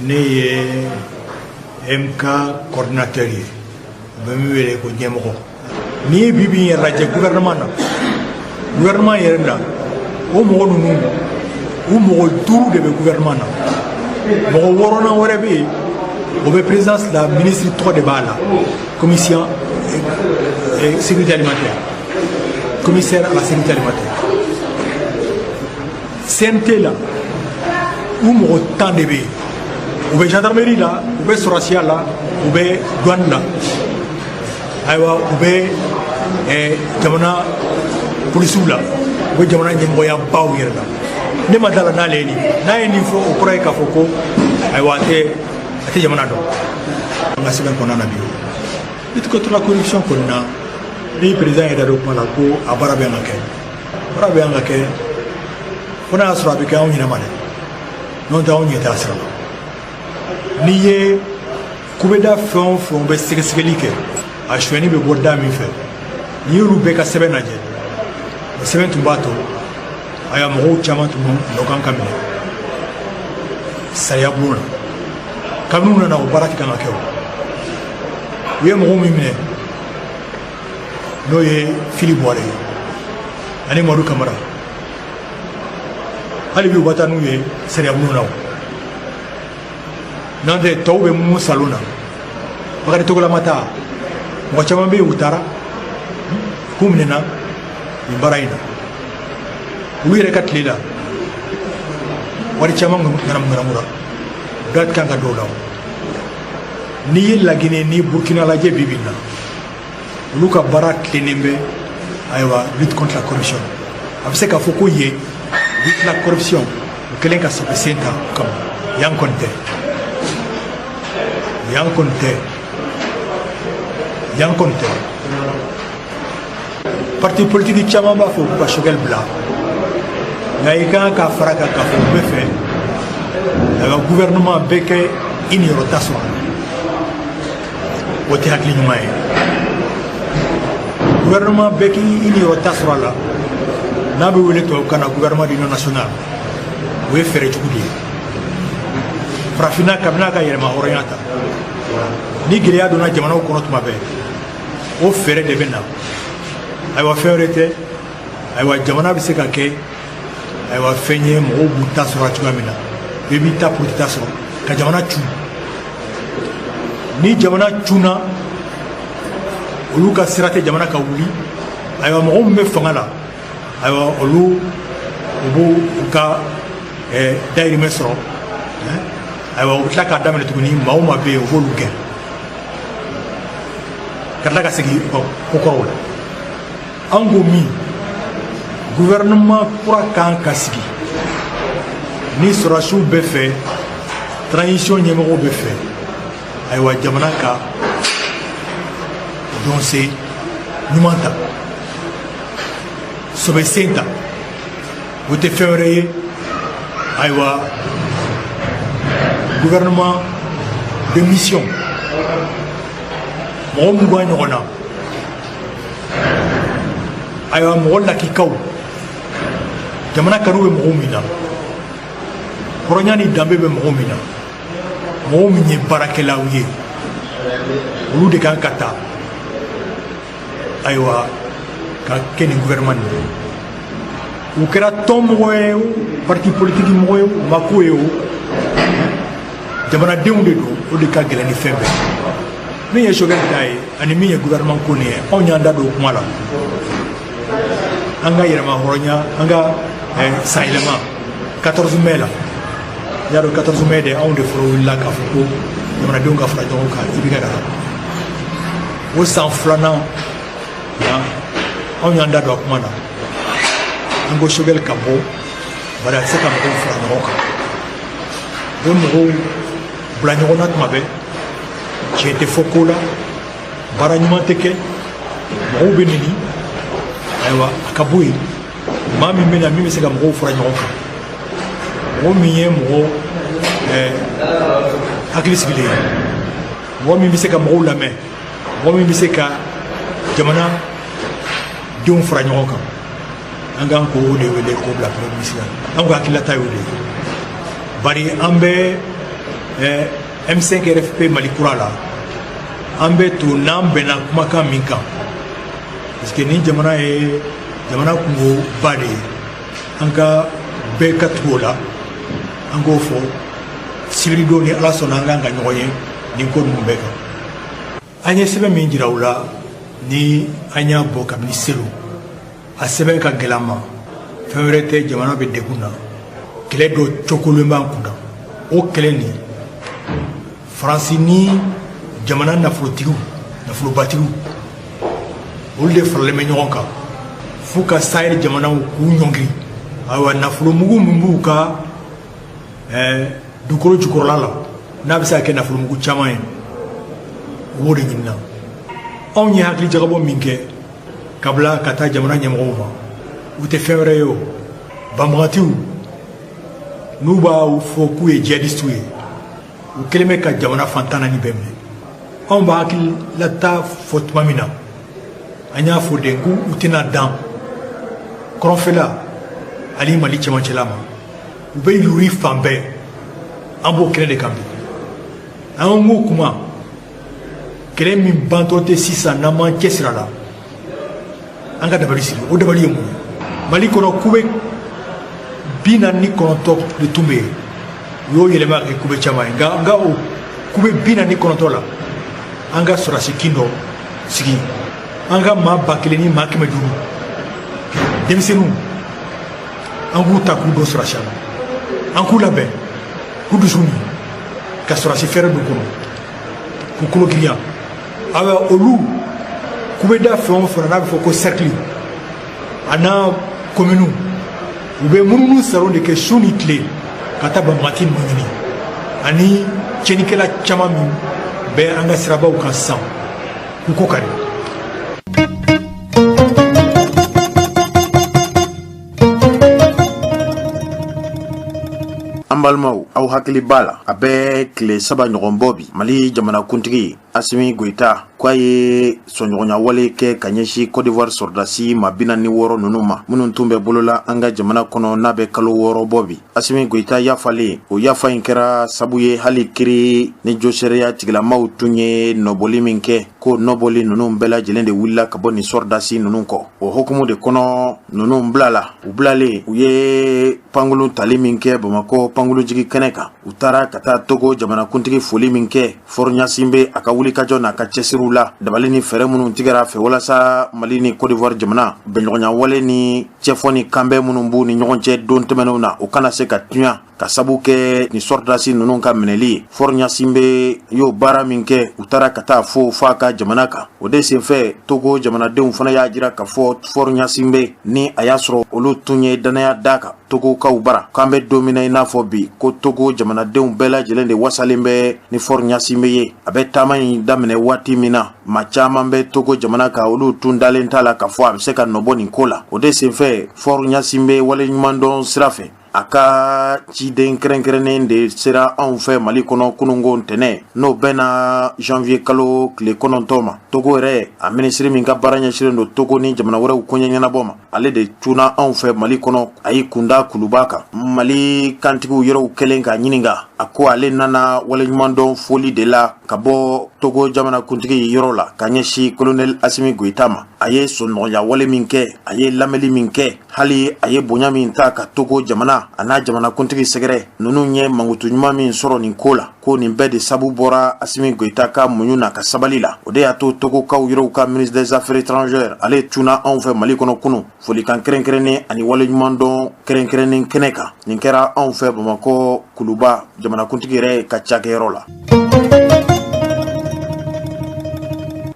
ne ye MK coordinateur ye, u bɛ min wele ko ɲɛmɔgɔ. N'i ye bi bi in yɛrɛ lajɛ gouvernement na, gouvernement yɛrɛ la, o mɔgɔ ninnu, u mɔgɔ duuru de bɛ gouvernement na. Mɔgɔ wɔɔrɔnan wɛrɛ bɛ yen, o bɛ présidence la, ministre tɔgɔ de b'a la, commission sécurité alimentaire, commissaire à la sécurité alimentaire. CNT la, u mɔgɔ 10 de bɛ yen. U bɛ gendarmerie la, u bɛ sɔrɔsiya la, u bɛ douane la, ayiwa, u bɛ jamana polisiw la, u bɛ jamana ɲɛmɔgɔyabaw yɛrɛ la. Ne ma da la n'ale ye nin, n'a ye nin fɔ, o kɔrɔ ye k'a fɔ ko ayiwa, a tɛ jamana dɔn. An ka sɛbɛn kɔnɔna na bi, lutte contre la corruption kɔni na, ni président yɛrɛ don kuma la ko a baara bɛ ka kɛ, baara bɛ ka kɛ, fo n'a y'a sɔrɔ a bɛ kɛ anw ɲɛna ma dɛ, n'o tɛ anw ɲɛ t'a sira la. N'i ye kubeda fɛn o fɛn bɛ sɛgɛsɛgɛli kɛ, a sonyɛni bɛ bɔ da min fɛ, n'i y'olu bɛɛ ka sɛbɛn lajɛ, o sɛbɛn tun b'a to ayiwa, mɔgɔw caman tun nɔ kan ka minɛ sariya bulon na. Kabini u nana, o baara tɛ kan ka kɛ. O u ye mɔgɔw min minɛ, n'o ye Fily Bouaré ye ani Madu Kamara, hali bi u ka taa n'u ye sariya bulon na. O n'an tɛ, tɔw bɛ mun salon na? Bakari Togola ma taa, mɔgɔ caman bɛ yen, u taara k'u minɛna nin baara in na. Olu yɛrɛ ka tile la, wari caman ŋanamu ŋanamura da kan ka dɔw la. N'i ye Laginɛ ni Burukina lajɛ bi bi in na, olu ka baara tilennen bɛ. Ayiwa, lutte contre la corruption, a bɛ se k'a fɔ ko yen lutte la corruption, u kɛlen ka sɛbɛ sen ta o kama. Yan kɔni tɛ, yan kɔni tɛ, yan kɔni tɛ. Parti politique caman b'a fɔ k'u ka Choguel bila, nka i kan ka fara kan k'a fɔ u bɛ fɛ, ayiwa, gouvernement bɛɛ kɛ i niyɔrɔ ta sɔrɔ a la. O tɛ hakili ɲuman ye. Gouvernement bɛɛ k'i niyɔrɔ ta sɔrɔ a la, n'a bɛ wele tubabukan na gouvernement d'union nationale, o ye fɛɛrɛ jugu de ye. Farafinna, kabini a ka yɛrɛma hɔrɔnya ta, ni gɛlɛya donna jamanaw kɔnɔ tuma bɛɛ, o fɛɛrɛ de bɛ na. Ayiwa, fɛn wɛrɛ tɛ. Ayiwa, jamana bɛ se ka kɛ, ayiwa, fɛn ye, mɔgɔw b'u ta sɔrɔ cogoya min na, bɛɛ b'i ta pour ta sɔrɔ ka jamana cun. Ni jamana cunna, olu ka sira tɛ jamana ka wuli. Ayiwa, mɔgɔ min bɛ fanga la, ayiwa, olu u b'u u ka dayirimɛ sɔrɔ. Ayiwa, u bɛ tila k'a daminɛ tuguni, maa o maa bɛ yen, u b'olu gɛn ka tila ka segin u ka ko kɔrɔw la. An ko min, gouvernement kura kan ka sigi ni sɔrɔdasiw bɛ fɛ, transition ɲɛmɔgɔw bɛ fɛ, ayiwa, jamana ka dɔnsen ɲuman ta, sɔbɛsen ta, o tɛ fɛn wɛrɛ ye. Ayiwa, gouvernement de mission, mɔgɔ 20 ɲɔgɔn na, ayiwa, mɔgɔ lakikaw, jamana kanu bɛ mɔgɔw min na, hɔrɔnya ni danbe bɛ mɔgɔw min na, mɔgɔw min ye baarakɛlaw ye, olu de kan ka ta, ayiwa, ka kɛ nin gouvernement nin ye. U kɛra tɔn mɔgɔ ye o, parti politique mɔgɔ ye o, u ma k'o ye o, jamanadenw de don. O de ka gɛlɛn ni fɛn bɛɛ. Min ye Choguel ta ye ani min ye gouvernement ko nin ye, anw y'an da don o kuma la. An ka yɛrɛma hɔrɔnya, an ka sanyɛlɛma 14 mai la, i y'a dɔn, 14 mai de, anw de fɔlɔ wulila k'a fɔ ko jamanadenw ka fara ɲɔgɔn kan IBK ka taa. O san filanan na, anw y'an da don a kuma na. An ko Choguel ka bɔ, bari a tɛ se ka mɔgɔw fara ɲɔgɔn kan. U bɛ mɔgɔw bila ɲɔgɔn na tuma bɛɛ, tiɲɛ tɛ fɔ ko la, baara ɲuman tɛ kɛ, mɔgɔw bɛ neni. Ayiwa, a ka bɔ yen. Maa min bɛ na, min bɛ se ka mɔgɔw fara ɲɔgɔn kan, mɔgɔ min ye mɔgɔ hakili sigilen ye, mɔgɔ min bɛ se ka mɔgɔw lamɛn, mɔgɔ min bɛ se ka jamana denw fara ɲɔgɔn kan, an kan k'o de wele k'o bila premier ministre la. Anw ka hakililata y'o de ye, bari an bɛ M5 RFP Mali kura la, an bɛ to n'an bɛnna kumakan min kan, parce que nin jamana ye jamana kunkoba de ye, an ka bɛɛ ka tugu o la. An k'o fɔ sibiridon, ni Ala sɔnna, an kan ka ɲɔgɔn ye nin ko ninnu bɛɛ kan. An ye sɛbɛn min jira u la, ni an y'a bɔ kabini Selu, a sɛbɛn ka gɛlɛn ma, fɛn wɛrɛ tɛ, jamana bɛ degun na, kɛlɛ dɔ cokolen b'an kunna. O kɛlɛ nin, Faransi ni jamana nafolotigiw, nafolobatigiw, olu de faralen bɛ ɲɔgɔn kan f'u ka Sahel jamanaw k'u ɲɔngiri. Ayiwa, nafolomugu min b'u ka dugukolo jukɔrɔla la, n'a bɛ se ka kɛ nafolomugu caman ye, u b'o de ɲinina. Anw ye hakili jagabɔ min kɛ ka bila ka taa jamana ɲɛmɔgɔw ma, u tɛ fɛn wɛrɛ ye, o banbagatiw n'u b'a fɔ k'u ye jihadisiw ye, u kɛlen bɛ ka jamana fan 14 bɛɛ minɛ. Anw b'a hakililata fɔ tuma min na, an y'a fɔ de k'u tɛna dan kɔrɔnfɛla ani Mali cɛmancɛla ma, u bɛ yuri fan bɛɛ. An b'o kɛnɛ de kan bi. An k'o kuma, kɛlɛ min bantɔ tɛ sisan, n'an m'an cɛsiri a la, an ka dabali sigi. O dabali ye mun ye? Mali kɔnɔ, kube 49 de tun bɛ yen, u y'o yɛlɛma ka kɛ kube caman ye. Nka o kube 49 la, an ka sɔrɔdasi kin dɔ sigi, an ka maa 1500 denmisɛnninw, an k'u ta k'u don sɔrɔdasiya la, an k'u labɛn, k'u dusu min, ka sɔrɔdasi fɛɛrɛ d'u kɔnɔ, k'u kolo girinya. Ayiwa, olu kubeda fɛn o fɛn n'a bɛ fɔ ko cercle a n'a kominiw, u bɛ munumunu salon de kɛ su ni tile ka taa banbagati ninnu ɲini ani tiɲɛnikɛla caman min bɛ an ka sirabaw kan sisan, k'u ko kari. An balimaw, aw hakili b'a la, a bɛ tile 3 ɲɔgɔn bɔ bi, Mali jamanakuntigi Asimi Goyita ko a ye sɔnɲɔgɔnya wale kɛ ka ɲɛsin Côte d'Ivoire sɔrɔdasi maa 46 ninnu ma, minnu tun bɛ bolola an ka jamana kɔnɔ n'a bɛ kalo 6 bɔ bi. Asimi Goyita yafalen, o yafa in kɛra sabu ye hali kiri ni josariya tigilamaw tun ye nɔbɔli min kɛ, ko nɔbɔli ninnu bɛɛ lajɛlen de wulila ka bɔ nin sɔrɔdasi ninnu kɔ. O hukumu de kɔnɔ, ninnu bilala. U bilalen, u ye pankurun tali min kɛ Bamakɔ pankurunjigi kɛnɛ kan, u taara ka taa Togo jamanakuntigi foli min kɛ, Faure Gnassingbé a ka wulikajɔ n'a ka cɛsiriw la, dabali ni fɛɛrɛ minnu tigɛra a fɛ walasa Mali ni Côte d'Ivoire jamana bɛnɲɔgɔnya wale ni cɛfɔ ni kanbɛn minnu b'u ni ɲɔgɔn cɛ don tɛmɛnenw na, o kana se ka tunya ka sabu kɛ ni sɔrɔdasi ninnu ka minɛli ye. Faure Gnassingbé y'o baara min kɛ, u taara ka taa fo f'a ka jamana kan. O de senfɛ, Togo jamanadenw fana y'a jira k'a fɔ Faure Gnassingbé, ni a y'a sɔrɔ olu tun ye dannaya d'a kan Togokaw bara, k'an bɛ don min na i n'a fɔ bi, ko Togo jamanadenw bɛɛ lajɛlen de wasalen bɛ ni Faure Gnassingbé ye. A bɛ taama in daminɛ waati min na, maa caman bɛ Togo jamana kan, olu tun dalen t'a la k'a fɔ a bɛ se ka nɔbɔ nin ko la. O de senfɛ, Faure Gnassingbé waleɲumandɔn sira fɛ, a ka ciden kɛrɛnkɛrɛnnen de sera anw fɛ Mali kɔnɔ kununko ntɛnɛn, n'o bɛnna janvier kalo tile 9 ma. Togo yɛrɛ a minisiri min ka baara ɲɛsinnen don Togo ni jamana wɛrɛw koɲɛ ɲɛnabɔ ma, ale de cunna anw fɛ Mali kɔnɔ. A y'i kunda Kuluba kan. Mali kantigiw yɛrɛw kɛlen k'a ɲininka, a ko ale nana waleɲumandɔn foli de la ka bɔ Togo jamanakuntigi yɔrɔ la ka ɲɛsin colonel Asimi Goyita ma. A ye sɔnɔgɔnya wale min kɛ, a ye lamɛnli min kɛ, hali a ye bonya min ta ka Togo jamana a n'a jamanakuntigi sɛgɛrɛ, ninnu ye mankutu ɲuman min sɔrɔ nin ko la, ko nin bɛɛ de sabu bɔra Asimi Goyita ka muɲu n'a ka sabali la. O de y'a to Togokaw yɛrɛw ka ministre des affaires étrangères, ale cunna anw fɛ Mali kɔnɔ kunun, folikan kɛrɛnkɛrɛnnen ani waleɲumandɔn kɛrɛnkɛrɛnnen kɛnɛ kan. Nin kɛra anw fɛ Bamakɔ Kuluba jamanakuntigi yɛrɛ ka cakɛyɔrɔ la.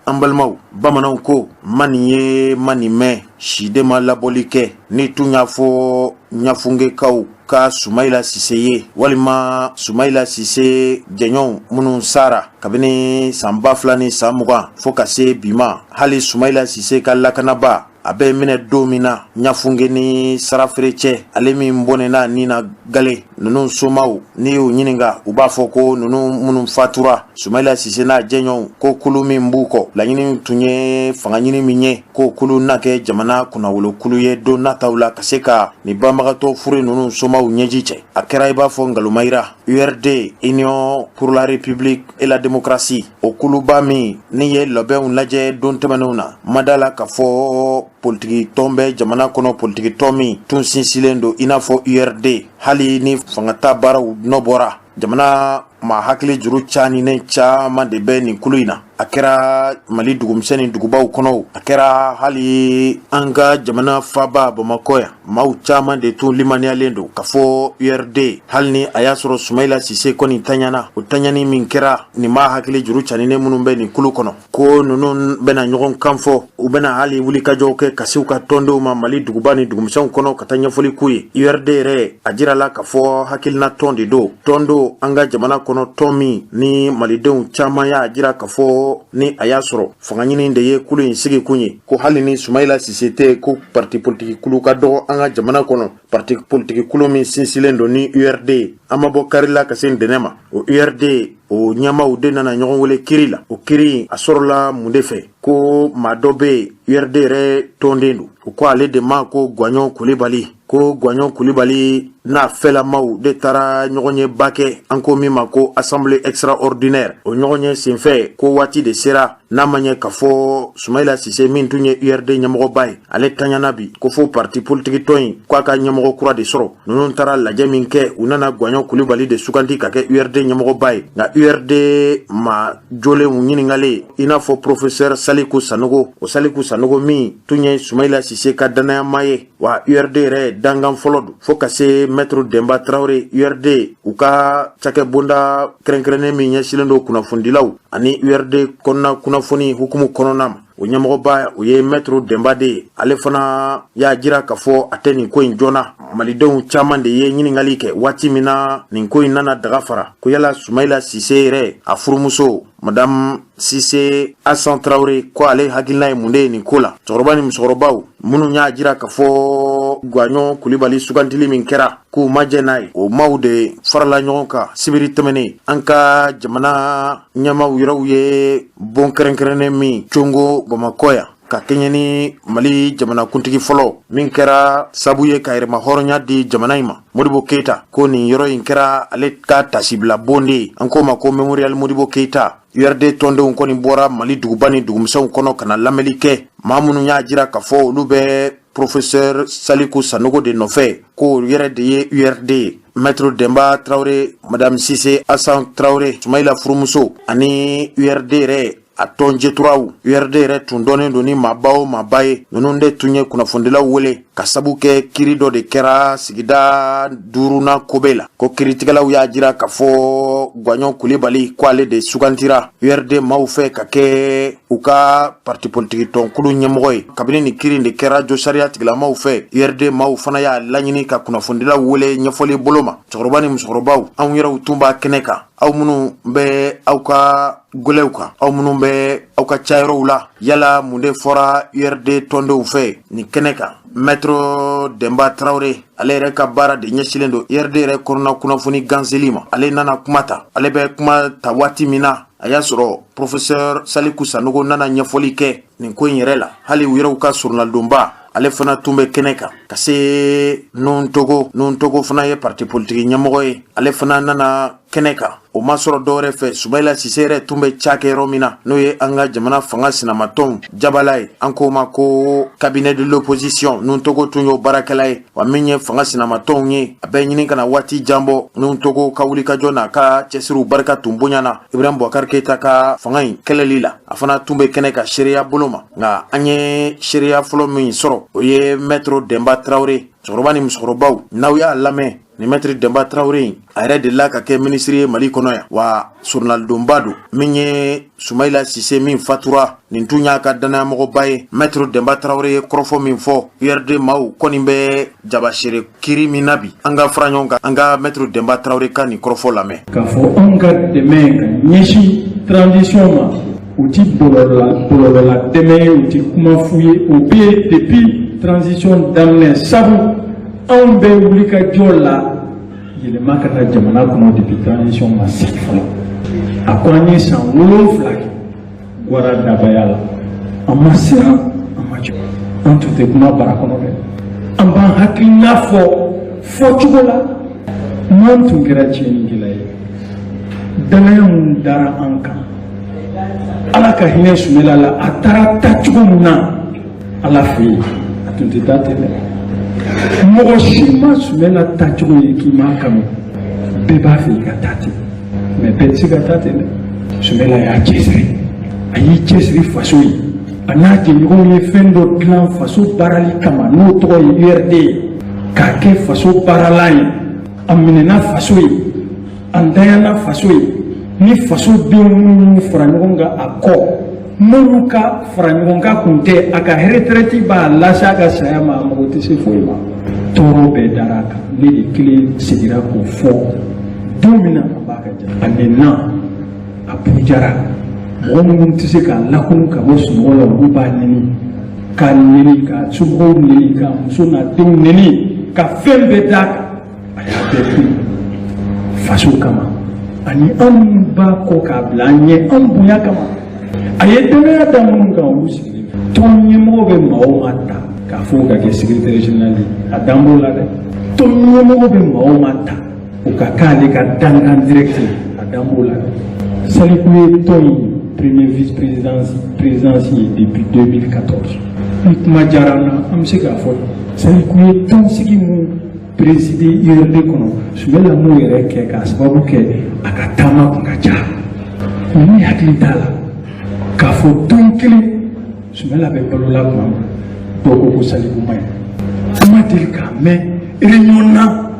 An balimaw, bamananw ko ma nin ye ma nin mɛn, siden ma labɔli kɛ. Ni tun y'a fɔ Ɲafungekaw ka Sumayila Sise ye walima Sumayila Sise jɛɲɔgɔnw minnu sara kabini san 2020 fo ka se bi ma, hali Sumayila Sise ka lakanaba a bɛ minɛ don min na Ɲafunge ni Sarafere cɛ, ale min bɔnɛna ni na gale ninnu somaw, n'i y'u ɲininka, u b'a fɔ ko ninnu minnu fatura, Sumayila Sise n'a jɛɲɔgɔnw, ko kulu min b'u kɔ, laɲini tun ye fanga ɲini min ye, ko kulu na kɛ jamana kunnawolokulu ye don nataw la ka se ka nin banbagatɔ fure ninnu somaw ɲɛji cɛ. A kɛra i b'a fɔ nkalonmayira. URD, Union pour la République et la démocratie, o kuluba min ni ye labɛnw lajɛ don tɛmɛnenw na, ma da la k'a fɔ politiki tɔn bɛ jamana kɔnɔ, politiki tɔn min tun sinsinlen don i n'a fɔ URD, hali ni fangata baaraw nɔ bɔra jamana maa hakili juru caninen caman de bɛ nin kulu in na. A kɛra Mali dugumisɛn ni dugubaw kɔnɔ, a kɛra hali an ka jamana faba Bamakɔ yan, maaw caman de tun limaniyalen don k'a fɔ URD, hali ni a y'a sɔrɔ Sumayila Sise kɔni taɲana, o taɲani min kɛra nin maa hakili juru caninen minnu bɛ nin kulu kɔnɔ, ko ninnu bɛna ɲɔgɔn kan fɔ, u bɛna hali wulikajɔw kɛ ka se u ka tɔndenw ma Mali duguba ni dugumisɛnw kɔnɔ ka taa ɲɛfɔli k'u ye. URD yɛrɛ, a jirala k'a fɔ hakilina tɔn de don, tɔn don an ka jamana kɔnɔ, tɔn min ni malidenw caman y'a jira k'a fɔ ni a y'a sɔrɔ fanga ɲini de ye kulu in sigi kun ye, ko hali ni Sumayila Sise tɛ, ko parti politiki kulu ka dɔgɔ an ka jamana kɔnɔ, parti politiki kulu min sinsinlen don ni URD. An ma bɔ kari la ka se ntɛnɛn ma, o URD o ɲɛmaaw de nana ɲɔgɔn wele kiri la. O kiri a sɔrɔla mun de fɛ? Ko maa dɔ bɛ yen, URD yɛrɛ tɔnden don, u ko ale de ma ko Gwaɲɔ Kulibali. Ko Gwaɲɔ Kulibali n'a fɛlamaw de taara ɲɔgɔn ye ba kɛ, an ko min ma ko assemblée extraordinaire. O ɲɔgɔn ye senfɛ, ko waati de sera n'a ma ɲɛ k'a fɔ Sumayila Sise min tun ye URD ɲɛmɔgɔba ye, ale taɲana bi, ko fo parti politiki tɔn in k'a ka ɲɛmɔgɔ kura de sɔrɔ. Ninnu taara lajɛ min kɛ, u nana Gwaɲɔ Kulibali de sugandi ka kɛ URD ɲɛmɔgɔba ye. Nka URD maa jolenw ɲininkalen, i n'a fɔ professeur Saliku Sanogo, o Saliku Sanogo min tun ye Sumayila Sise ka dannayama ye, wa URD yɛrɛ dankan fɔlɔ don, fo ka se maître Denba Tarawele, URD u ka cakɛbonda kɛrɛnkɛrɛnnen min ɲɛsinnen don kunnafonidilaw ani URD kɔnɔna kunnafoni hukumu kɔnɔna ma, o ɲɛmɔgɔba o ye maître Denba de ye. Ale fana y'a jira k'a fɔ a tɛ nin ko in joona. Malidenw caman de ye ɲininkali kɛ waati min na nin ko in nana daga fara, ko yala Sumayila Sise yɛrɛ a furumuso madame Sise Asan Tarawele, ko ale hakilina ye mun de ye nin ko la? Cɛkɔrɔba ni musokɔrɔbaw minnu y'a jira k'a fɔ Gwaɲɔ Kulibali sugandili min kɛra, k'u ma jɛ n'a ye, o maaw de farala ɲɔgɔn kan sibiri tɛmɛnen. An ka jamana ɲɛmaaw yɛrɛw ye bon kɛrɛnkɛrɛnnen min congo Bamakɔ yan ka kɛɲɛ ni Mali jamanakuntigi fɔlɔ min kɛra sabu ye ka yɛrɛma hɔrɔnya di jamana in ma, Modibo Keyita, ko nin yɔrɔ in kɛra ale ka tasibila bon de ye, an k'o ma ko Mémorial Modibo Keyita. URD tɔndenw kɔni bɔra Mali duguba ni dugumisɛnw kɔnɔ ka na lamɛnli kɛ. Maa minnu y'a jira k'a fɔ olu bɛ professeur Saliku Sanogo de nɔfɛ, ko yɛrɛ de ye URD ye, maître Denba Tarawele, madame Sise Asan Tarawele, Sumayila furumuso, ani URD yɛrɛ a tɔn jeturaw. URD yɛrɛ tun dɔnnen don ni maaba o maaba ye. Ninnu de tun ye kunnafonidilaw wele ka sabu kɛ kiri dɔ de kɛra sigida duurunan kobe la, ko kiritigɛlaw y'a jira k'a fɔ Gwaɲɔ Kulibali, ko ale de sugantira URD maaw fɛ ka kɛ u ka parti politiki tɔnkulu ɲɛmɔgɔ ye. Kabini nin kiri de kɛra josariya tigilamaw fɛ, URD maaw fana y'a laɲini ka kunnafonidilaw wele ɲɛfɔli bolo ma. Cɛkɔrɔba ni musokɔrɔbaw, anw yɛrɛw tun b'a kɛnɛ kan. Aw minnu bɛ aw ka gwɛlɛw kan, aw minnu bɛ aw ka cayɔrɔw la, yala mun de fɔra URD tɔndenw fɛ nin kɛnɛ kan? Maître Denba Tarawele, ale yɛrɛ ka baara de ɲɛsinnen don URD yɛrɛ kɔnɔna kunnafoni ganseli ma, ale nana kuma ta. Ale bɛ kuma ta waati min na, a y'a sɔrɔ professeur Saliku Sanogo nana ɲɛfɔli kɛ nin ko in yɛrɛ la. Hali u yɛrɛw ka surunalidonba, ale fana tun bɛ kɛnɛ kan, ka se Nuntogo. Nuntogo fana ye parti politiki ɲɛmɔgɔ ye, ale fana nana kɛnɛ kan. O ma sɔrɔ dɔwɛrɛ fɛ, Sumayila Sise yɛrɛ tun bɛ ca kɛ yɔrɔ min na, n'o ye an ka jamana fanga sinamatɔnw jabala ye, an k'o ma ko cabinet de l'opposition, Nuntogo tun y'o baarakɛla ye. Wa min ye fanga sinamatɔnw ye, a bɛ ɲini ka na waati jan bɔ. Nuntogo ka wulikajɔ n'a ka cɛsiriw barika tun bonyana Ibrahim Boubacar Keita ka fanga in kɛlɛli la. A fana tun bɛ kɛnɛ ka seereya bolo ma. Nka an ye seereya fɔlɔ min sɔrɔ, o ye maître Denba Tarawele. Cɛkɔrɔba ni musokɔrɔbaw, n'aw y'a lamɛn. Ni Mɛtiri Dɛnba Tarawele in, a yɛrɛ delila ka kɛ minisiri ye Mali kɔnɔ yan, wa soronalidonba don. Min ye Sumayila Sise min fatura, nin tun y'a ka dannayamɔgɔba ye. Mɛtiri Dɛnba Tarawele ye kɔrɔfɔ min fɔ, URD maaw kɔni bɛ jabasere kiri min na bi, an ka fara ɲɔgɔn kan, an ka Mɛtiri Dɛnba Tarawele ka nin kɔrɔfɔ lamɛn. K'a fɔ anw ka dɛmɛ ka ɲɛsin transition ma, u ti bɔlɔlɔla dɛmɛ ye, u ti kuma f'u ye, o bɛ yen depuis transition daminɛ. Sabu anw bɛ wulikajɔ la yɛlɛma ka na jamana kɔnɔ depuis transition ma sigi fɔlɔ. A ko an ye san 7 kɛ gwara dabaya la, an ma siran, an ma jɔ, an tun tɛ kuma bara kɔnɔ dɛ, an b'an hakilina fɔ fɔcogo la. N'an tun kɛra tiɲɛnikɛla ye, danaya mun dara an kan, Ala ka hinɛ Sumela la, a taara taa cogo mun na Ala fɛ yen, a tun tɛ taa ten dɛ. Mɔgɔ si ma Sumela taacogo ye k'i m'a kanu, bɛɛ b'a fɛ i ka taa ten, mais bɛɛ tɛ se ka taa ten dɛ. Sumela y'a cɛsiri, a y'i cɛsiri faso ye, a n'a jɛɲɔgɔnw ye fɛn dɔ dilan faso baarali kama, n'o tɔgɔ ye URD ye, k'a kɛ faso baaralan ye. A minɛna faso ye, a ntanyana faso ye. Ni fasodenw minnu y'u fara ɲɔgɔn kan a kɔ, n'olu ka fara ɲɔgɔn kan kun tɛ, a ka retraite b'a lase a ka saya ma, a mago tɛ se foyi ma. Tɔɔrɔ bɛɛ dara a kan. Ne de kelen segira k'o fɔ don min na a b'a ka jama, a nɛnna, a bujara. Mɔgɔ minnu tɛ se k'a lakunu ka bɔ sunɔgɔ la, olu b'a nɛni, k'a nɛni, k'a somɔgɔw nɛni, k'a muso n'a denw nɛni, ka fɛn bɛɛ d'a kan. A y'a bɛɛ kun faso kama, ani anw b'a kɔ k'a bila an ɲɛ, an bonya kama. A ye danaya da minnu kan, olu sigilen. Tɔn ɲɛmɔgɔ bɛ maa o maa ta k'a fɔ ka kɛ secrétaire général ye, a dan b'o la dɛ. Tɔn ɲɛmɔgɔ bɛ maa o maa ta o ka k'ale ka dankan direct ye, a dan b'o la dɛ. Saliku ye tɔn in premier vice présidence présidence ye depuis 2014. Ni kuma diyara an na, an bɛ se k'a fɔ Saliku ye tɔnsigi mun présider URD kɔnɔ, Sumela m'o yɛrɛ kɛ k'a sababu kɛ a ka taama kun ka ca. Mais ne hakili t'a la k'a fɔ don kelen Sumela bɛ balo la tuma min, dɔw ko ko Saliku ma ɲi. An ma deli k'a mɛn réunion na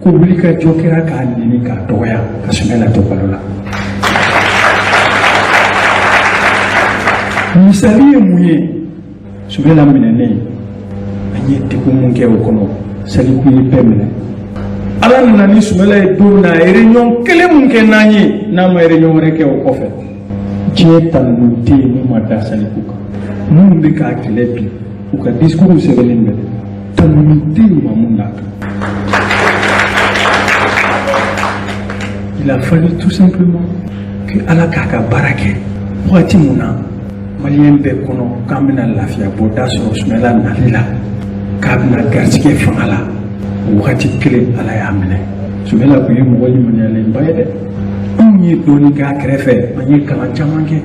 ko wulikajɔ kɛra k'a nɛni, k'a dɔgɔya, ka Sumela to balo la. Misali ye mun ye? Sumela minɛnen, an ye degun mun kɛ o kɔnɔ, Saliku ye bɛɛ minɛ. Ala nana ni Sumela ye don min na, a ye réunion kelen mun kɛ n'an ye, n'a ma réunion wɛrɛ kɛ o kɔfɛ, diɲɛ tanuni tɛ yen mun ma da Saliku kan. Minnu bɛ k'a kɛlɛ bi, u ka discours sɛbɛnnen bɛ, tanuni tɛ yen ma mun d'a kan. Il a fallu tout simplement que Ala k'a ka baara kɛ. Wagati mun na maliyɛn bɛɛ kɔnɔ k'an bɛna lafiya bɔda sɔrɔ Sumela nali la, k'a bɛna garijɛgɛ fanga la, o wagati kelen Ala y'a minɛ. Sumela tun ye mɔgɔ limaniyalenba ye dɛ. Anw ye dɔɔnin k'a kɛrɛfɛ, an ye kalan caman kɛ,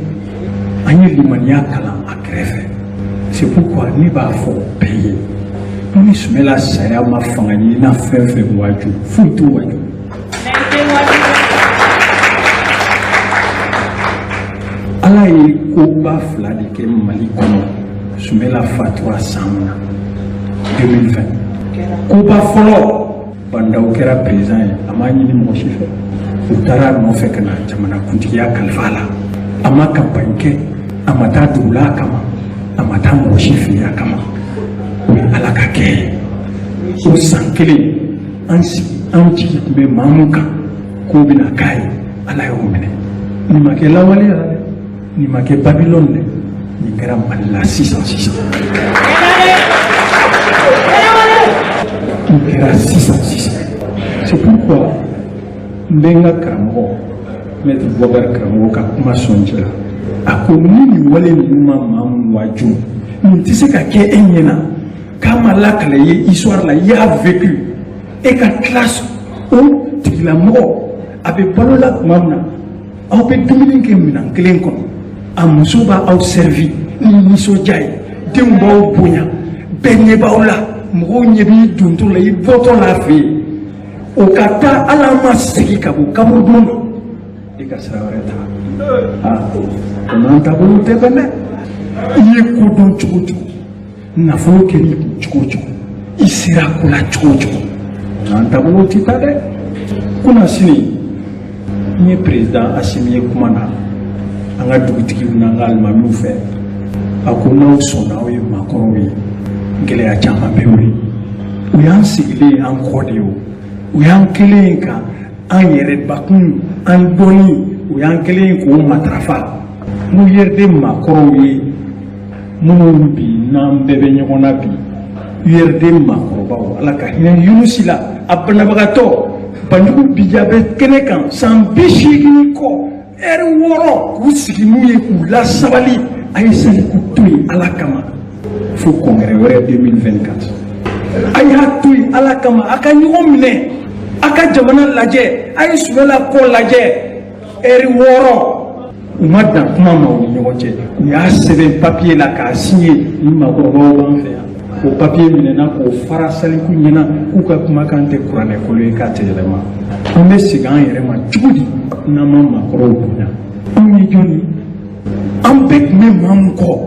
an ye limaniya kalan a kɛrɛfɛ. C'est pourquoi ne b'a fɔ bɛɛ ye ko ni Sumela saya ma fanga ɲinina fɛn fɛn waaju, foyi t'o waaju. Ala ye koba fila de kɛ Mali kɔnɔ Sumela fatura san min na 2020. Koba fɔlɔ, Bandaw kɛra président ye, a m'a ɲini mɔgɔ si fɛ. U taara a nɔfɛ ka na jamanakuntigiya kalifa a la. A ma campagne kɛ, a ma taa dugu la a kama, a ma taa mɔgɔ si fɛ yen a kama. O ye Ala ka kɛ ye. O san kelen, an sigi, an jigi tun bɛ maa mun kan k'o bɛna k'a ye, Ala y'o minɛ. Nin ma kɛ lawale la dɛ, nin ma kɛ Babylone dɛ, nin kɛra Mali la sisan sisan. Nin kɛra sisan sisan. C'est pourquoi n bɛ n ka karamɔgɔ Maître Boubacar karamɔgɔ ka kuma sɔn ji la. A ko ni nin wale ninnu ma maa mun waaju, nin tɛ se ka kɛ e ɲɛna k'a ma lakale ye histoire la, i y'a vécu, e ka classe o tigilamɔgɔ a bɛ balo la tuma min na, aw bɛ dumuni kɛ minɛn kelen kɔnɔ, a muso b'aw servi ni nisɔndiya ye, denw b'aw bonya, bɛɛ ɲɛ b'aw la, mɔgɔw ɲɛ b'i dontɔ la, i bɔtɔ la a fɛ yen. O ka taa, ala ma segin ka bɔ kaburudon na, e ka sira wɛrɛ ta. Aa, o n'an taabolo tɛ bɛn dɛ. I ye ko dɔn cogo o cogo, nafolo kɛr'i kun cogo o cogo, i sera ko la cogo o cogo, N'an taabolow tɛ taa dɛ. Kunasini n ye président Asimi ye kuma na an ka dugutigiw n'an ka alimamiw fɛ, a ko n'aw sɔnna, aw ye maakɔrɔw ye, gɛlɛya caman bɛ wuli. U y'an sigilen ye an kɔ de ye, o u y'an kelen ye ka an yɛrɛ bakun an dɔnni, u y'an kelen ye k'o matarafa. N'u URD maakɔrɔw ye minnu bi n'an bɛɛ bɛ ɲɔgɔn na bi, URD maakɔrɔbaw, Ala ka hinɛ Yunusi la, a banabagatɔ Banjugu bija bɛ kɛnɛ kan san 80 kɔ, ɛri 6 k'u sigi n'u ye k'u lasabali. A ye Saliku to yen Ala kama fo congrès wɛrɛ 2024. A y'a to yen Ala kama, a ka ɲɔgɔn minɛ, a ka jamana lajɛ, a ye Sumala kɔ lajɛ. Ɛri 6, u ma dan kuma ma u ni ɲɔgɔn cɛ, u y'a sɛbɛn papiye la k'a signé. Ni maakɔrɔbaw b'an fɛ yan, o papiye minɛna k'o fara Saliku ɲɛna k'u ka kumakan tɛ kuranɛ kolo ye, k'a tɛ yɛlɛma. An bɛ segin an yɛrɛ ma cogo di n'an ma maakɔrɔw bonya? Anw ye jɔn ye? An bɛɛ tun bɛ maa min kɔ,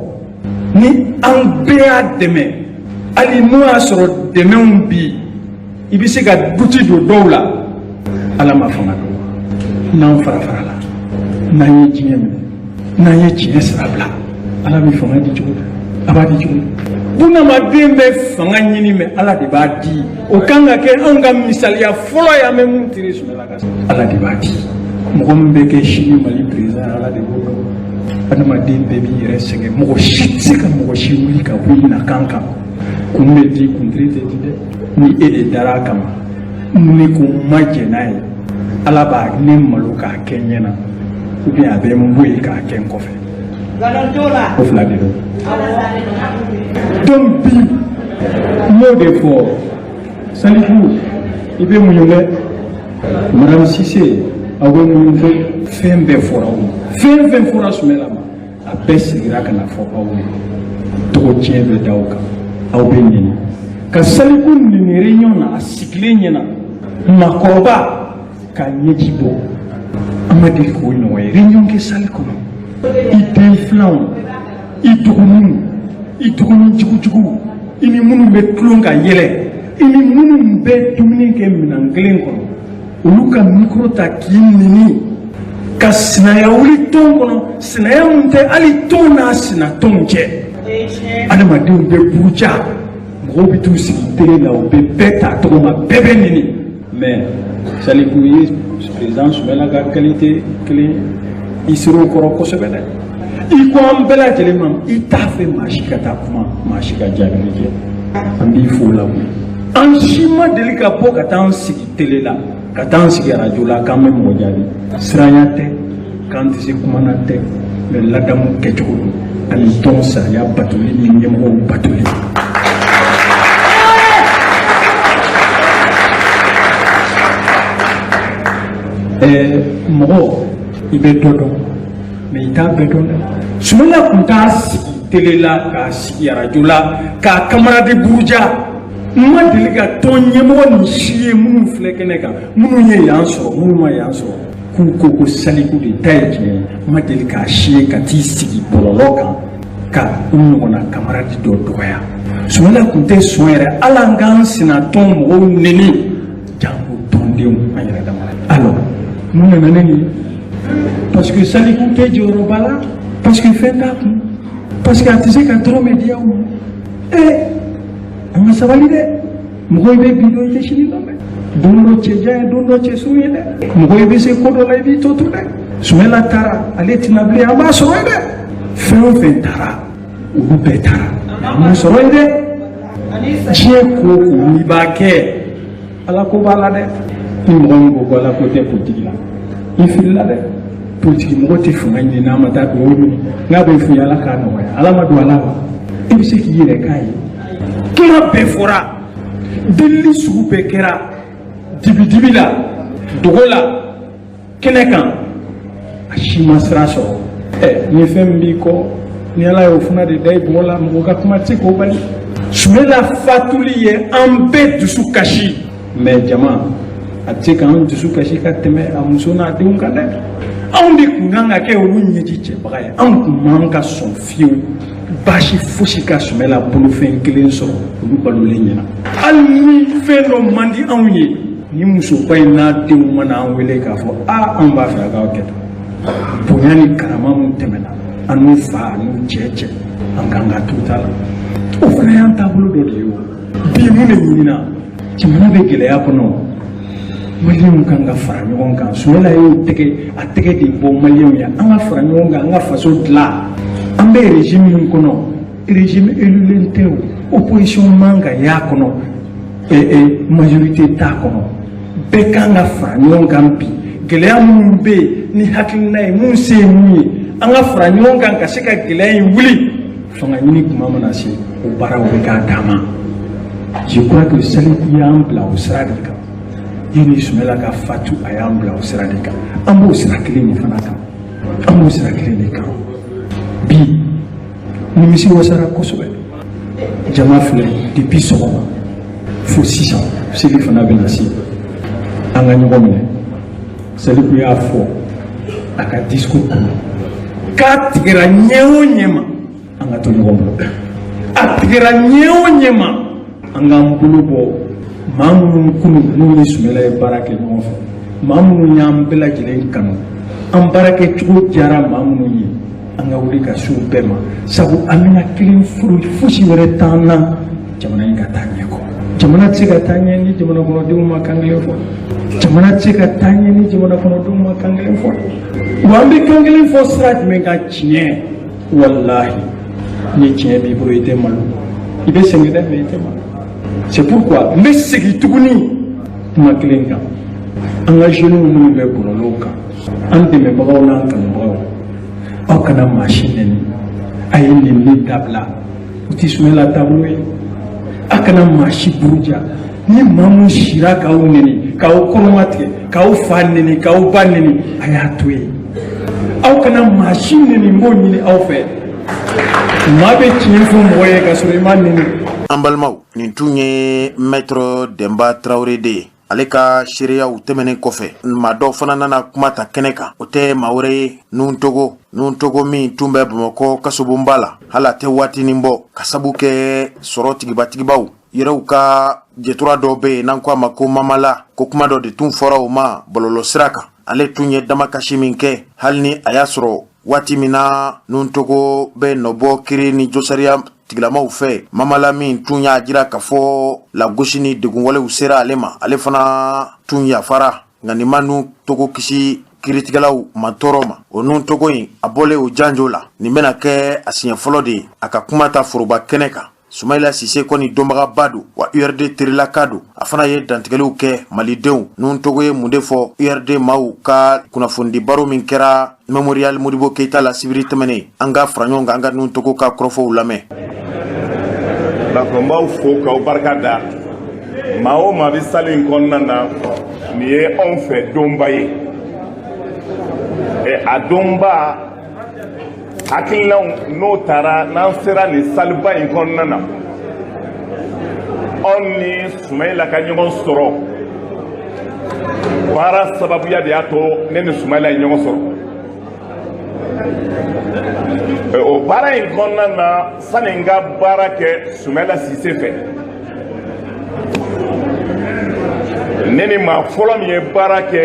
ni an bɛɛ y'a dɛmɛ, hali n'o y'a sɔrɔ dɛmɛw bi i bɛ se ka duti don dɔw la, Ala ma fanga dɔn. N'an fara fara la, n'an ye diɲɛ minɛ, n'an ye tiɲɛ sira bila, Ala bɛ fanga di cogo di? A b'a di cogo di? Bunamaden bɛ fanga ɲini, mɛ Ala de b'a di. O kan ka kɛ anw ka misaliya fɔlɔ ye, an bɛ mun tire Sumala ka. Ala de b'a di. Mɔgɔ min bɛ kɛ sini Mali président, Ala de b'o dɔn. Adamaden bɛɛ b'i yɛrɛ sɛgɛn, mɔgɔ si tɛ se ka mɔgɔ si wuli ka bɔ i nakan kan. Kun bɛ di, kuntiri tɛ di dɛ. Ni e de dara a kama, ne ko n ma jɛn n'a ye, Ala b'a ne malo k'a kɛ n ɲɛna, ou bien a bɛ n bɔ yen k'a kɛ n kɔfɛ. O fila de don. Donc bi n y'o de fɔ, Saliku, i bɛ muɲu dɛ. Madame Cissé, aw bɛ muɲu koyi. Fɛn bɛɛ fɔra aw ma, fɛn fɛn fɔra Sumala ma, a bɛɛ sigira ka na fɔ aw ye. Tɔgɔ tiɲɛ bɛ da aw kan, aw bɛ nɛni ka Saliku nɛni réunion na, a sigilen ɲɛna, maakɔrɔba ka ɲɛji bɔ. An ma deli k'o ɲɔgɔn ye réunion kɛ salle kɔnɔ. I den filanw, i dɔgɔninw, i dɔgɔnin jugujuguw, i ni minnu bɛ tulon ka yɛlɛ, i ni minnu bɛ dumuni kɛ minɛn kelen kɔnɔ, olu ka micro ta k'i nɛni, ka sinaya wuli tɔn kɔnɔ, sinaya mun tɛ hali tɔn n'a sinatɔnw cɛ. Adamadenw bɛ buruja, mɔgɔw bɛ t'u sigi télé la, u bɛ bɛɛ ta tɔgɔ ma, bɛɛ bɛ nɛni. Mais Saliku ye président Sumala ka qualité kelen, i ser'o kɔrɔ kosɛbɛ dɛ. I ko an bɛɛ lajɛlen ma, i t'a fɛ maa si ka taa kuma, maa si ka jaabili kɛ. An b'i fo la koyi. An si ma deli ka bɔ ka taa an sigi télé la, ka taa an sigi arajo la k'an bɛ mɔgɔ jaabi. Siranya tɛ k'an tɛ se kuma na tɛ, mɛ ladamu kɛcogo don, ani tɔn sariya batoli ni ɲɛmɔgɔw batoli. Mɔgɔ i bɛ dɔ dɔn, mɛ i t'a bɛɛ dɔn dɛ. Sumala tun t'a sigi télé la, k'a sigi arajo la, k'a camarade buruja. N ma deli ka tɔn ɲɛmɔgɔ nin si ye, minnu filɛ kɛnɛ kan, minnu ye yan sɔrɔ, minnu ma yan sɔrɔ, k'u ko ko Saliku de ta ye tiɲɛ ye, n ma deli k'a si ye ka t'i sigi bɔlɔlɔ kan ka u ɲɔgɔnna camarade dɔ dɔgɔya. Sumala tun tɛ sɔn yɛrɛ hali an k'an sinatɔn mɔgɔw neni, janko tɔndenw an yɛrɛ dama. Alors mun nana ne nin? Parce que Saliku tɛ jɔyɔrɔba la, parce que fɛn t'a kun, parce que a tɛ se ka dɔrɔmɛ di aw ma. An ka sabali dɛ. Mɔgɔ i bɛ bi dɔn, i tɛ sini dɔn dɛ. Don dɔ cɛjan ye, don dɔ cɛ surun ye dɛ. Mɔgɔ i bɛ se ko dɔ la, i b'i to to dɛ. Sumala taara, ale tɛna bilen, an b'a sɔrɔ yen dɛ. Fɛn o fɛn taara, olu bɛɛ taara, an b'u sɔrɔ yen dɛ. Diɲɛ ko o ko n'i b'a kɛ, Ala ko b'a la dɛ. Ni mɔgɔ min ko ko Ala ko tɛ politiki la, i filila dɛ. Politiki mɔgɔ tɛ fanga ɲini n'a ma taa dugawu ɲini. N'a bɛ f'i ye, Ala k'a nɔgɔya, Ala ma don a la wa? I bɛ se k'i yɛrɛ k'a ye. Kuma bɛɛ fɔra, delili sugu bɛɛ kɛra, dibidibi la, dogo la, kɛnɛ kan, a si ma sira sɔrɔ. Ni fɛn min b'i kɔ, ni Ala y'o fana de da i bɔgɔ la, mɔgɔ ka kuma tɛ se k'o bali. Sumala fatuli ye an bɛɛ dusu kasi, mɛ jama a tɛ se k'an dusu kasi ka tɛmɛ a muso n'a denw kan dɛ. Anw de tun kan ka kɛ olu ɲɛji cɛbaga ye. Anw tun man ka sɔn fiyewu baasi fosi ka Sumala bolofɛn kelen sɔrɔ olu balolen ɲɛna. Hali ni fɛn dɔ man di anw ye. Ni musoba in n'a denw mana an wele k'a fɔ aa an b'a fɛ a k'aw kɛ tan, bonya ni karama min tɛmɛna an n'u fa n'u cɛ cɛ, an kan ka t'u ta la. O fana y'an taabolo dɔ de ye. O bi, mun de ɲinina? Jamana bɛ gɛlɛya kɔnɔ, Maliyɛnw kan ka fara ɲɔgɔn kan. Sumayila y'o tɛgɛ, a tɛgɛ de bɔ Maliyɛnw ye. An ka fara ɲɔgɔn kan, an ka faso dilan. An bɛ régime min kɔnɔ, régime élulen tɛ. O opposition man ka y'a kɔnɔ, majorité t'a kɔnɔ. Bɛɛ kan ka fara ɲɔgɔn kan bi. Gɛlɛya minnu bɛ yen ni hakilina ye mun se ye mun ye, an ka fara ɲɔgɔn kan ka se ka gɛlɛya in wuli. Fanga ɲini tuma mana se, o baaraw bɛ k'a dan ma. Je crois que Saliku y'an bila o sira de kan. Yani Sumayila ka fatu, a y'an bila o sira de kan. An b'o sira kelen de fana kan, an b'o sira kelen de kan bi. Nimisi wasara kosɛbɛ. Jama filɛ, depuis sɔgɔma fo sisan, seli fana bɛna se. An ka ɲɔgɔn minɛ. Saliku y'a fɔ a ka discours kɔnɔ k'a tigɛra ɲɛ o ɲɛ ma, an ka to ɲɔgɔn bolo. A tigɛra ɲɛ o ɲɛ ma, an k'an bolo bɔ. Maa minnu kunun n'u ni Sumayila ye baara kɛ ɲɔgɔn fɛ, maa minnu y'an bɛɛ lajɛlen kanu, an baarakɛcogo diyara maa minnu ye, an ka wuli ka s'u bɛɛ ma, sabu an bɛna kelen furu, fosi wɛrɛ t'an na jamana in ka taa ɲɛ kɔ. Jamana tɛ se ka taa ɲɛ ni jamana kɔnɔdenw ma kan kelen fɔ. Jamana tɛ se ka taa ɲɛ ni jamana kɔnɔdenw ma kan kelen fɔ. Wa an bɛ kan kelen fɔ sira jumɛn kan? Tiɲɛ, walahi, ni tiɲɛ b'i bolo, i tɛ malo. I bɛ sɛgɛn dɛ, mais i tɛ malo. C'est pourquoi n bɛ segin tuguni kuma kelen kan. An ka jeunes minnu bɛ bɔlɔlɔw kan, an dɛmɛbagaw n'an kanubagaw, aw kana maa si nɛni. A ye nɛnini dabila, o tɛ Sumayila taabolo ye. A kana maa si buruja. Ni maa mun sira k'aw nɛni, k'aw kɔnɔma tigɛ, k'aw fa nɛni, k'aw ba nɛni, a y'a to yen. Aw kana maa si nɛni. N b'o ɲini aw fɛ. Maa bɛ tiɲɛ fɔ mɔgɔ ye ka sɔrɔ i ma nɛni. An balimaw, nin tun ye Maître Denba Tarawele de ye. Ale ka seereyaw tɛmɛnen kɔfɛ, maa dɔw fana nana kuma ta kɛnɛ kan. O tɛ maa wɛrɛ ye, Nun Togo. Nun Togo min tun bɛ Bamakɔ kasobonba la, hali a tɛ waatinin bɔ, ka sabu kɛ sɔrɔ tigibatigibaw yɛrɛw ka jɛtura dɔw bɛ yen n'an ko a ma ko Mamala, ko kuma dɔ de tun fɔra o ma bɔlɔlɔ sira kan. Ale tun ye damakasi min kɛ, hali ni a y'a sɔrɔ waati min na Nun Togo bɛ nɔbɔ kiri ni josariya tigilamaw fɛ, Mamala min tun y'a jira k'a fɔ lagosi ni degunwalew sera ale ma, ale fana tun yafara. Nka nin ma Nun Togo kisi kiritigɛlaw ma tɔɔrɔ ma. O Nun Togo in, a bɔlen o janjo la, nin bɛna kɛ a siɲɛ fɔlɔ de ye a ka kuma ta foroba kɛnɛ kan. Sumayila Sise kɔni dɔnbagaba don, wa URD terilaka don. A fana ye dantigɛliw kɛ Malidenw. Nun Togo ye mun de fɔ URD maaw ka kunnafonidi baro min kɛra Mémorial Modibo Keyita la sibiri tɛmɛnen? An ka fara ɲɔgɔn kan, an ka Nun Togo ka kɔrɔfɔw lamɛn. D'accord, n b'aw fo k'aw barika da. Maa o maa bɛ salle in kɔnɔna na, nin ye anw fɛ donba ye. A donba hakilinaw n'o taara, n'an sera nin saliba in kɔnɔna na, anw ni Sumayila ka ɲɔgɔn sɔrɔ, baara sababuya de y'a to ne ni Sumayila ye ɲɔgɔn sɔrɔ. O baara in kɔnɔna na, sani n ka baara kɛ Sumayila Sise fɛ, ne ni maa fɔlɔ min ye baara kɛ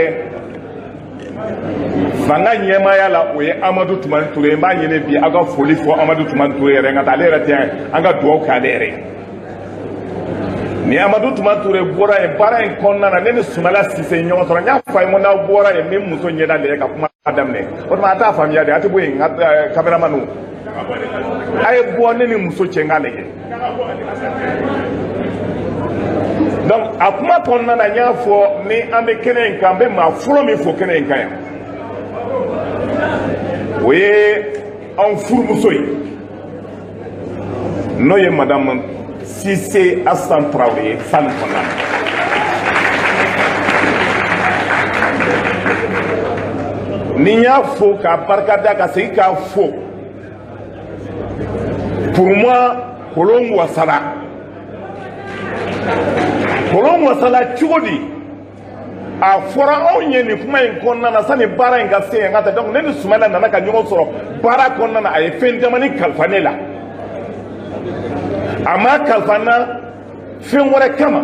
fanga ɲɛmaaya la, o ye Amadu Tumani Ture ye. N b'a ɲini bi aw ka foli fɔ Amadu Tumani Ture yɛrɛ, nka ale yɛrɛ tɛ yan, an ka dugawu k'ale yɛrɛ ye. Ni Amadu Tumani Ture bɔra yen, baara in kɔnɔna na, ne ni Sumayila Sise ye ɲɔgɔn sɔrɔ. N y'a fɔ a ye, n ko n'aw bɔra yen, n bɛ n muso ɲɛda lajɛ ka kuma daminɛ. O tuma a t'a faamuya de, a tɛ bɔ yen. N ka kameramaniw, a ye bɔ ne ni muso cɛ, n k'a lajɛ. Donc a kuma kɔnɔna na, n y'a fɔ ni an bɛ kɛnɛ in kan, n bɛ maa fɔlɔ min fo kɛnɛ in kan yan, o ye anw furumuso ye, n'o ye Madame Sise Asan Tarawele ye salle kɔnɔna na. Ni n y'a fo k'a barikada, ka segin k'a fo, pour moi kolon wasala. Kolon wasala cogo di? A fɔra anw ye nin kuma in kɔnɔna na, sani baara in ka se yan ka taa. Donc ne ni Sumayila nana ka ɲɔgɔn sɔrɔ baara kɔnɔna na. A ye fɛn damani kalifa ne la, a ma kalifa n na fɛn wɛrɛ kama.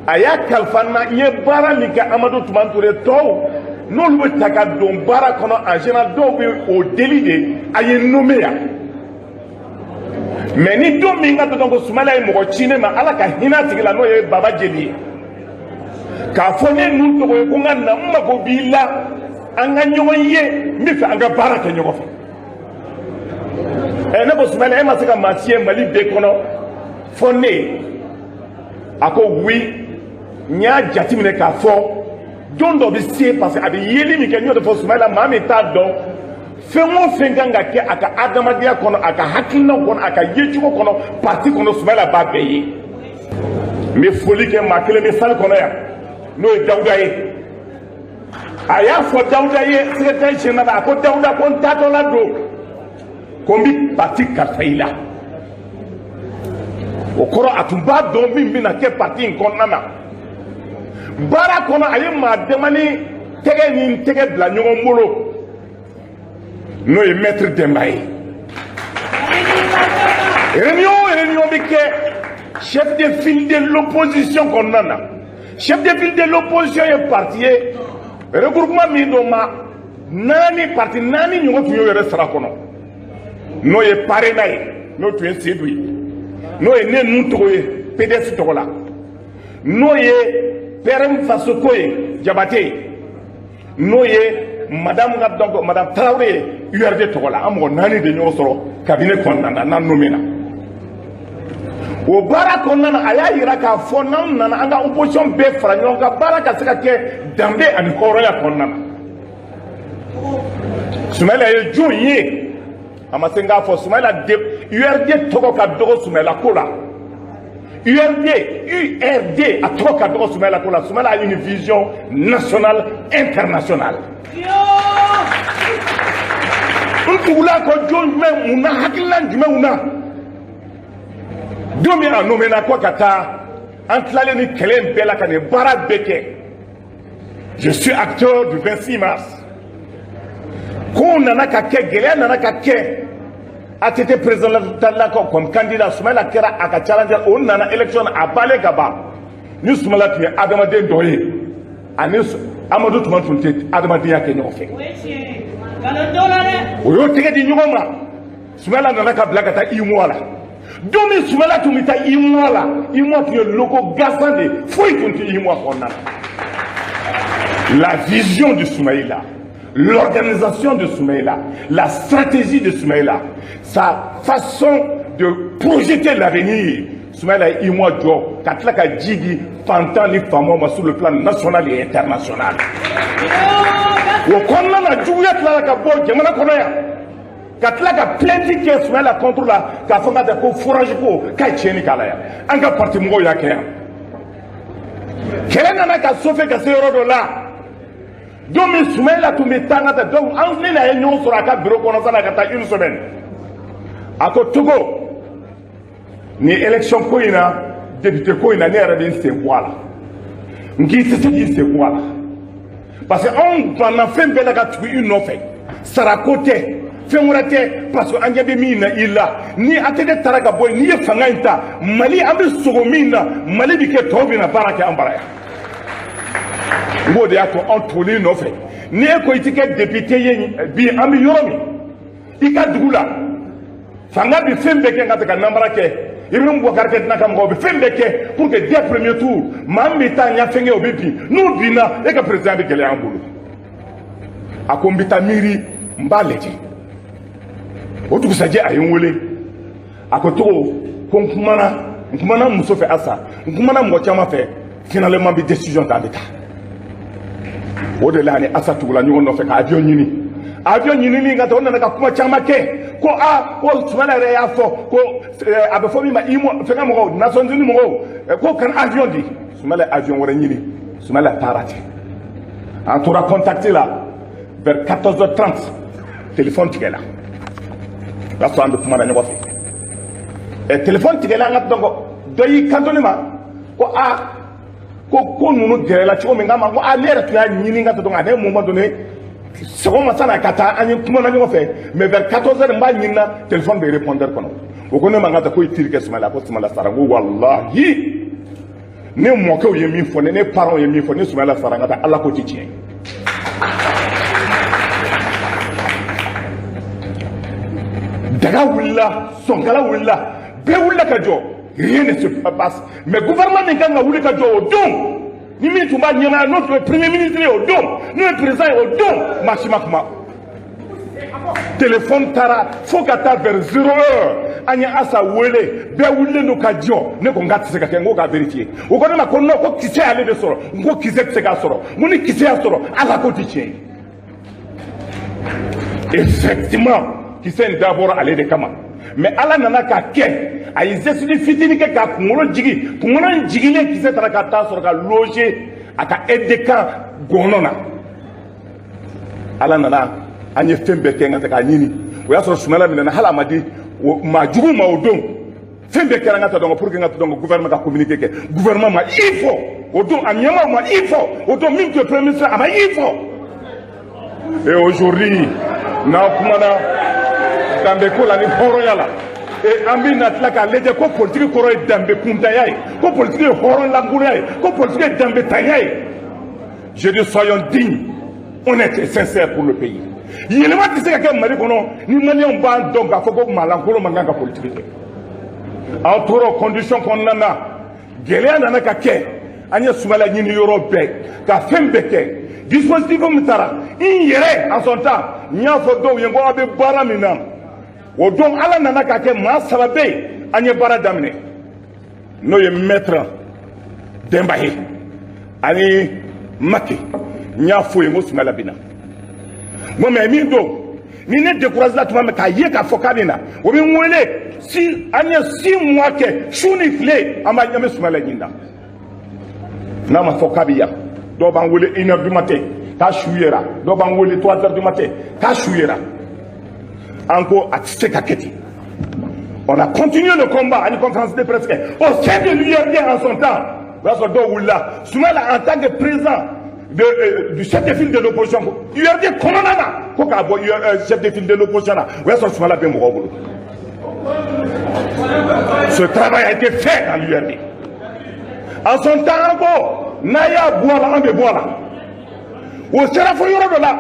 A y'a kalifa n na, n ye baara min kɛ Amadu Tumani Ture tɔw, n'olu bɛ ta ka don baara kɔnɔ, en général dɔw bɛ o deli de a ye nommé yan. Mais ni don min ka dɔn ko Sumayila ye mɔgɔ ci ne ma, Ala ka hinɛ a tigi la, n'o ye Baba Jeli ye, k'a fɔ ne nun tɔgɔ ye ko n ka na, n mago b'i la, an ka ɲɔgɔn ye, n bɛ fɛ an ka baara kɛ ɲɔgɔn fɛ. Ɛ, ne ko Sumayila, e ma se ka maa si ye Mali bɛɛ kɔnɔ fɔ ne ye? A ko oui, n y'a jateminɛ k'a fɔ don dɔ bɛ se, parce que a bɛ yeli min kɛ, n y'o de fɔ Sumayila, maa min t'a dɔn fɛn o fɛn kan ka kɛ a ka adamadenya kɔnɔ, a ka hakilinaw kɔnɔ, a ka yecogo kɔnɔ, parti kɔnɔ, Sumayila b'a bɛɛ ye. N bɛ foli kɛ maa kelen bɛ salle kɔnɔ yan, n'o ye Dawuda ye. A y'a fɔ Dawuda ye, secrétaire général, a ko Dawuda, ko n taatɔla don, ko n bɛ parti kalifa i la. O kɔrɔ, a tun b'a dɔn min bɛna kɛ parti in kɔnɔna na. Baara kɔnɔ, a ye maa damani tɛgɛ ni n tɛgɛ bila ɲɔgɔn bolo, n'o ye maître Denba ye. Réunion o réunion bɛ kɛ chef de file de l'opposition kɔnɔna na. Chef de file de l'opposition ye parti ye, regroupement min don, ma naani, parti naani ɲɔgɔn tun y'o yɛrɛ sara kɔnɔ, n'o ye PARENA ye, n'o tun ye Seydou ye, n'o ye ne nun tɔgɔ ye PDS tɔgɔ la, n'o ye PRM Fasoko ye Jabate ye, n'o ye madame ka, donc madame Tarawele ye URD tɔgɔ la. An mɔgɔ naani de ɲɔgɔn sɔrɔ cabinet kɔnɔna na n'an nommé na. O baara kɔnɔna na, a y'a yira k'a fɔ n'an nana an ka opposition bɛɛ fara ɲɔgɔn kan, baara ka se ka kɛ danbe ani hɔrɔnya kɔnɔna na. Sumayila ye jɔn ye? A ma se n k'a fɔ Sumayila de URD tɔgɔ ka dɔgɔ Sumayila ko la. URD, URD, a tɔgɔ ka dɔgɔ Sumayila ko la. Sumayila a une vision nationale, internationale. N tugula kɔ jɔn jumɛn, mun na, hakilina jumɛnw na? Don min a nommé na ko ka taa, an tilalen ni kɛlɛ in bɛɛ la ka nin baara bɛɛ kɛ, je suis acteur du 26 mars, kow nana ka kɛ, gɛlɛya nana ka kɛ. ATT président la comme candidat, Sumayila kɛra a ka challenger. O nana élection na, a balen ka ban. Ni Sumayila tun ye adamaden dɔ ye, ani Amadu Tuma tun tɛ adamadenya kɛ ɲɔgɔn fɛ. O y'o tɛgɛ di ɲɔgɔn ma. Sumayila nana ka bila ka taa UEMOA la. Don min Sumayila tun bɛ taa UEMOA la, UEMOA tun ye locaux gansan de ye, foyi tun tɛ UEMOA kɔnɔna na. La vision de Soumaïla, l'organisation de Soumaïla, la stratégie de Soumaïla, sa façon de projeter l'avenir. Soumaïla ye UEMOA jɔ ka tila ka ji di fantan ni faamaw ma sur le plan national et international. O kɔnɔna na, juguya tilala ka bɔ jamana kɔnɔ yan ka tila ka plainte kɛ Soumaïla contre la, k'a fɔ k'a tɛ ko forage ko k'a ye tiɲɛni k'a la yan. An ka parti mɔgɔw y'a kɛ yan. Kɛlɛ nana ka sofe ka se yɔrɔ dɔ la. Don min Sumayila tun bɛ taa, ka taa, donc an ne n'a ye ɲɔgɔn sɔrɔ a ka bureau kɔnɔ sanni a ka taa une semaine. A ko Togo, ni élection ko in na, député ko in na, ne yɛrɛ bɛ n sen bɔ a la. N k'i tɛ se k'i sen bɔ a la, parce que anw banna fɛn bɛɛ la ka tugu i nɔfɛ, sarako tɛ, fɛn wɛrɛ tɛ, parce que an ɲɛ bɛ min na i la. Ni ATT taara ka bɔ yen, n'i ye fanga in ta, Mali an bɛ sogo min na, Mali bɛ kɛ tɔw bɛ na baara kɛ an bara yan. N k'o de y'a to anw tugulen nɔfɛ. Ni e ko i ti kɛ député ye bi, an bɛ yɔrɔ min, i ka dugu la, fanga bɛ fɛn bɛɛ kɛ ka se ka namara kɛ. Ibrahim Boubacar Keïta ka mɔgɔw bɛ fɛn bɛɛ kɛ pour que dès premier tour, maa min bɛ taa ɲɛfɛnkɛ, o bɛ bin. N'o binna, e ka président bɛ gɛlɛya an bolo. A ko n bɛ taa miiri, n b'a lajɛ. O dugusajɛ, a ye n wele. A ko Togo, ko n kumana, n kumana n muso fɛ halisa, n kumana mɔgɔ caman fɛ, finalement n bɛ décision ta, an bɛ taa. O de la, ani Asa tugula ɲɔgɔn nɔfɛ ka avion ɲini. Avion ɲinini ka taa, o nana ka kuma caman kɛ ko aa, ko Sumala yɛrɛ y'a fɔ ko a bɛ fɔ min ma IMO fɛnkɛ mɔgɔw, Nations Unies mɔgɔw, ko kana avion di. Sumala ye avion wɛrɛ ɲini, Sumala taara ten. An tora contact la, vers 14h30, téléphone tigɛla. O y'a sɔrɔ an bɛ kuma na ɲɔgɔn fɛ. Téléphone tigɛla, an ka dɔn dɔ y'i kanto ne ma ko aa, ko ninnu gɛrɛla cogo min k'a ma, ko aa, ne yɛrɛ tun y'a ɲini ka dɔn a ne moment donné sɔgɔma san'a ka taa, an ye kuma na ɲɔgɔn fɛ, mais vers 14 heures, n b'a ɲini na, téléphone bɛ répondeur kɔnɔ. O ko ne ma, n ka taa ko i terikɛ Sumala, ko Sumala sara. N ko walahi. Ne mɔkɛw ye min fɔ ne, ne parents ye min fɔ, ni Sumayila sara, n ka taa, Ala ko tɛ tiɲɛ ye. Daga wulila, sɔnkala wulila, bɛɛ wulila ka jɔ, rien ne se passe. Mais gouvernement min kan ka wuli ka jɔ o don, ni min tun b'a ɲɛmaaya, n'o tun ye premier ministre ye o don, n'o ye président ye o don, maa si ma kuma. Téléphone taara fo ka taa vers 0 heure, an ye Asa wele, bɛɛ wulilen don ka jɔ. Ne ko n k'a tɛ se ka kɛ, n ko k'a vérifier. O ko ne ma ko non, ko kisɛ y'ale de sɔrɔ. N ko kisɛ tɛ se k'a sɔrɔ. N ko ni kisɛ y'a sɔrɔ, Ala ko tɛ tiɲɛ ye. Effectivement, kisɛ in dabɔra ale de kama, mais Ala nana k'a kɛ, a ye geste fitinin kɛ k'a kunkolo jigin. Kunkolo in jiginnen, kisɛ taara ka taa sɔrɔ ka loger a ka aide de camp gɔnɔ na. Ala nana, an ye fɛn bɛɛ kɛ n ka se k'a ɲini. O y'a sɔrɔ Sumayila minɛna, hali a ma di maa jugu ma o don. Fɛn bɛɛ kɛra n ka ta dɔn pour que n ka ta dɔn gouvernement ka communiqué kɛ. Gouvernement ma i fɔ o don, a ɲɛmaaw ma i fɔ o don, min tun ye premier ministre, a ma i fɔ. Et aujourd'hui, n'an kumana danbe ko la ni hɔrɔnya la, et an bɛ na tila k'a lajɛ ko politiki kɔrɔ ye danbe kuntanya ye, ko politiki ye hɔrɔn lankolon ye, ko politiki ye danbetanya ye. Je dis, soyons dignes, honnêtes et sincères pour le pays. Yɛlɛma tɛ se ka kɛ Mali kɔnɔ ni Maliyɛnw b'a dɔn k'a fɔ ko maalankolon man kan ka politiki kɛ. An tora o condition kɔnɔna na, gɛlɛya nana ka kɛ. An ye Sumayila ɲini yɔrɔ bɛɛ, ka fɛn bɛɛ kɛ. Dispositif min taara, n yɛrɛ en son temps, n y'a fɔ dɔw ye ko aw bɛ baara min na o don, Ala nana k'a kɛ maa saba bɛ yen, an ye baara daminɛ, n'o ye maître Denba ye ani Make. N y'a fɔ ye n ko Sumayila bɛ na. N ko mais min don, ni ne découragé la tuma min k'a ye k'a fɔ k'a bɛ na, o bɛ n wele. Si an ye 6 mois kɛ, su ni tile, an b'a an bɛ Sumayila ɲini na. N'a ma fɔ k'a bɛ yan, dɔw b'an wele 1 heure du matin k'a su yera, dɔw b'an wele 3 heures du matin k'a su yera. An ko a tɛ se ka kɛ ten. On a continué le combat à une conférence de presse au sein de l'URD en son temps. O y'a sɔrɔ dɔw wulila, Sumayila en tant que président du chef de file de l'opposition, URD kɔnɔna na, ko k'a bɔ chef de file de l'opposition na. O y'a sɔrɔ Sumayila bɛ mɔgɔw bolo. Ce travail a été fait dans l'URD en son temps. An ko n'a y'a bɔ a la, an bɛ bɔ a la. O sera fo yɔrɔ dɔ la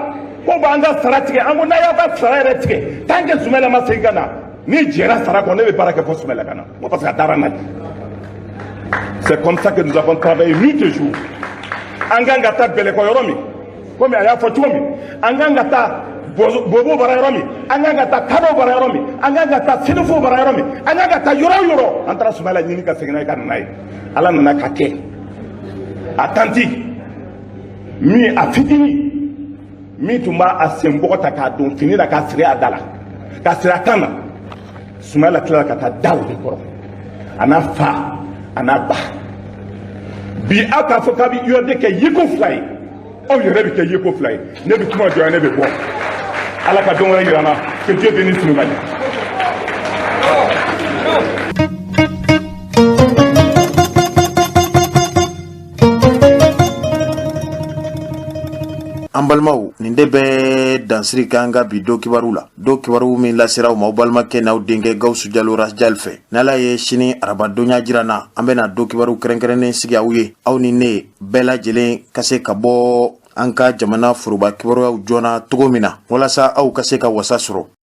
ko b'an ka sara tigɛ. An ko n'a y'aw ka sara yɛrɛ tigɛ, tant que Sumayila ma segin ka na, ni jɛra sara kɔ, ne bɛ baara kɛ fo Sumayila ka na. Ko parce que a dara n na. C'est comme ça que nous avons travaillé nuit et jour. An kan ka taa Bɛlɛkɔ yɔrɔ min, komi a y'a fɔ cogo min, an kan ka taa Bobo bara yɔrɔ min, an kan ka taa Kadɔ bara yɔrɔ min, an kan ka taa Senufo bara yɔrɔ min, an kan ka taa yɔrɔ o yɔrɔ, an taara Sumayila ɲini ka segin n'a ye, ka na n'a ye. Ala nana ka kɛ, a tanti min, a fitinin min tun b'a a senbɔgɔ ta k'a don fini la, k'a siri a da la, k'a siri a kan na, Sumayila tilala ka taa da o de kɔrɔ, a n'a fa, a n'a ba. Bi aw k'a fɔ k'a bɛ URD kɛ yeko fila ye, aw yɛrɛ bɛ kɛ yeko fila ye. Ne bɛ kuma jɔ, ne bɛ bɔ. Ala ka don wɛrɛ yira n na. Que Dieu bénisse le Mali. An balimaw, nin de bɛ dansiri k'an ka bi don kibaru la, don kibaru min lasera aw ma aw balimakɛ n'aw denkɛ Gawusu Jalo Rasjal fɛ. N'Ala ye sini arabadonya jira na, an bɛna don kibaru kɛrɛnkɛrɛnnen sigi aw ye, aw ni ne bɛɛ lajɛlen ka se ka bɔ an ka jamana foroba kibaruyaw joona cogo min na, walasa aw ka se ka wasa sɔrɔ.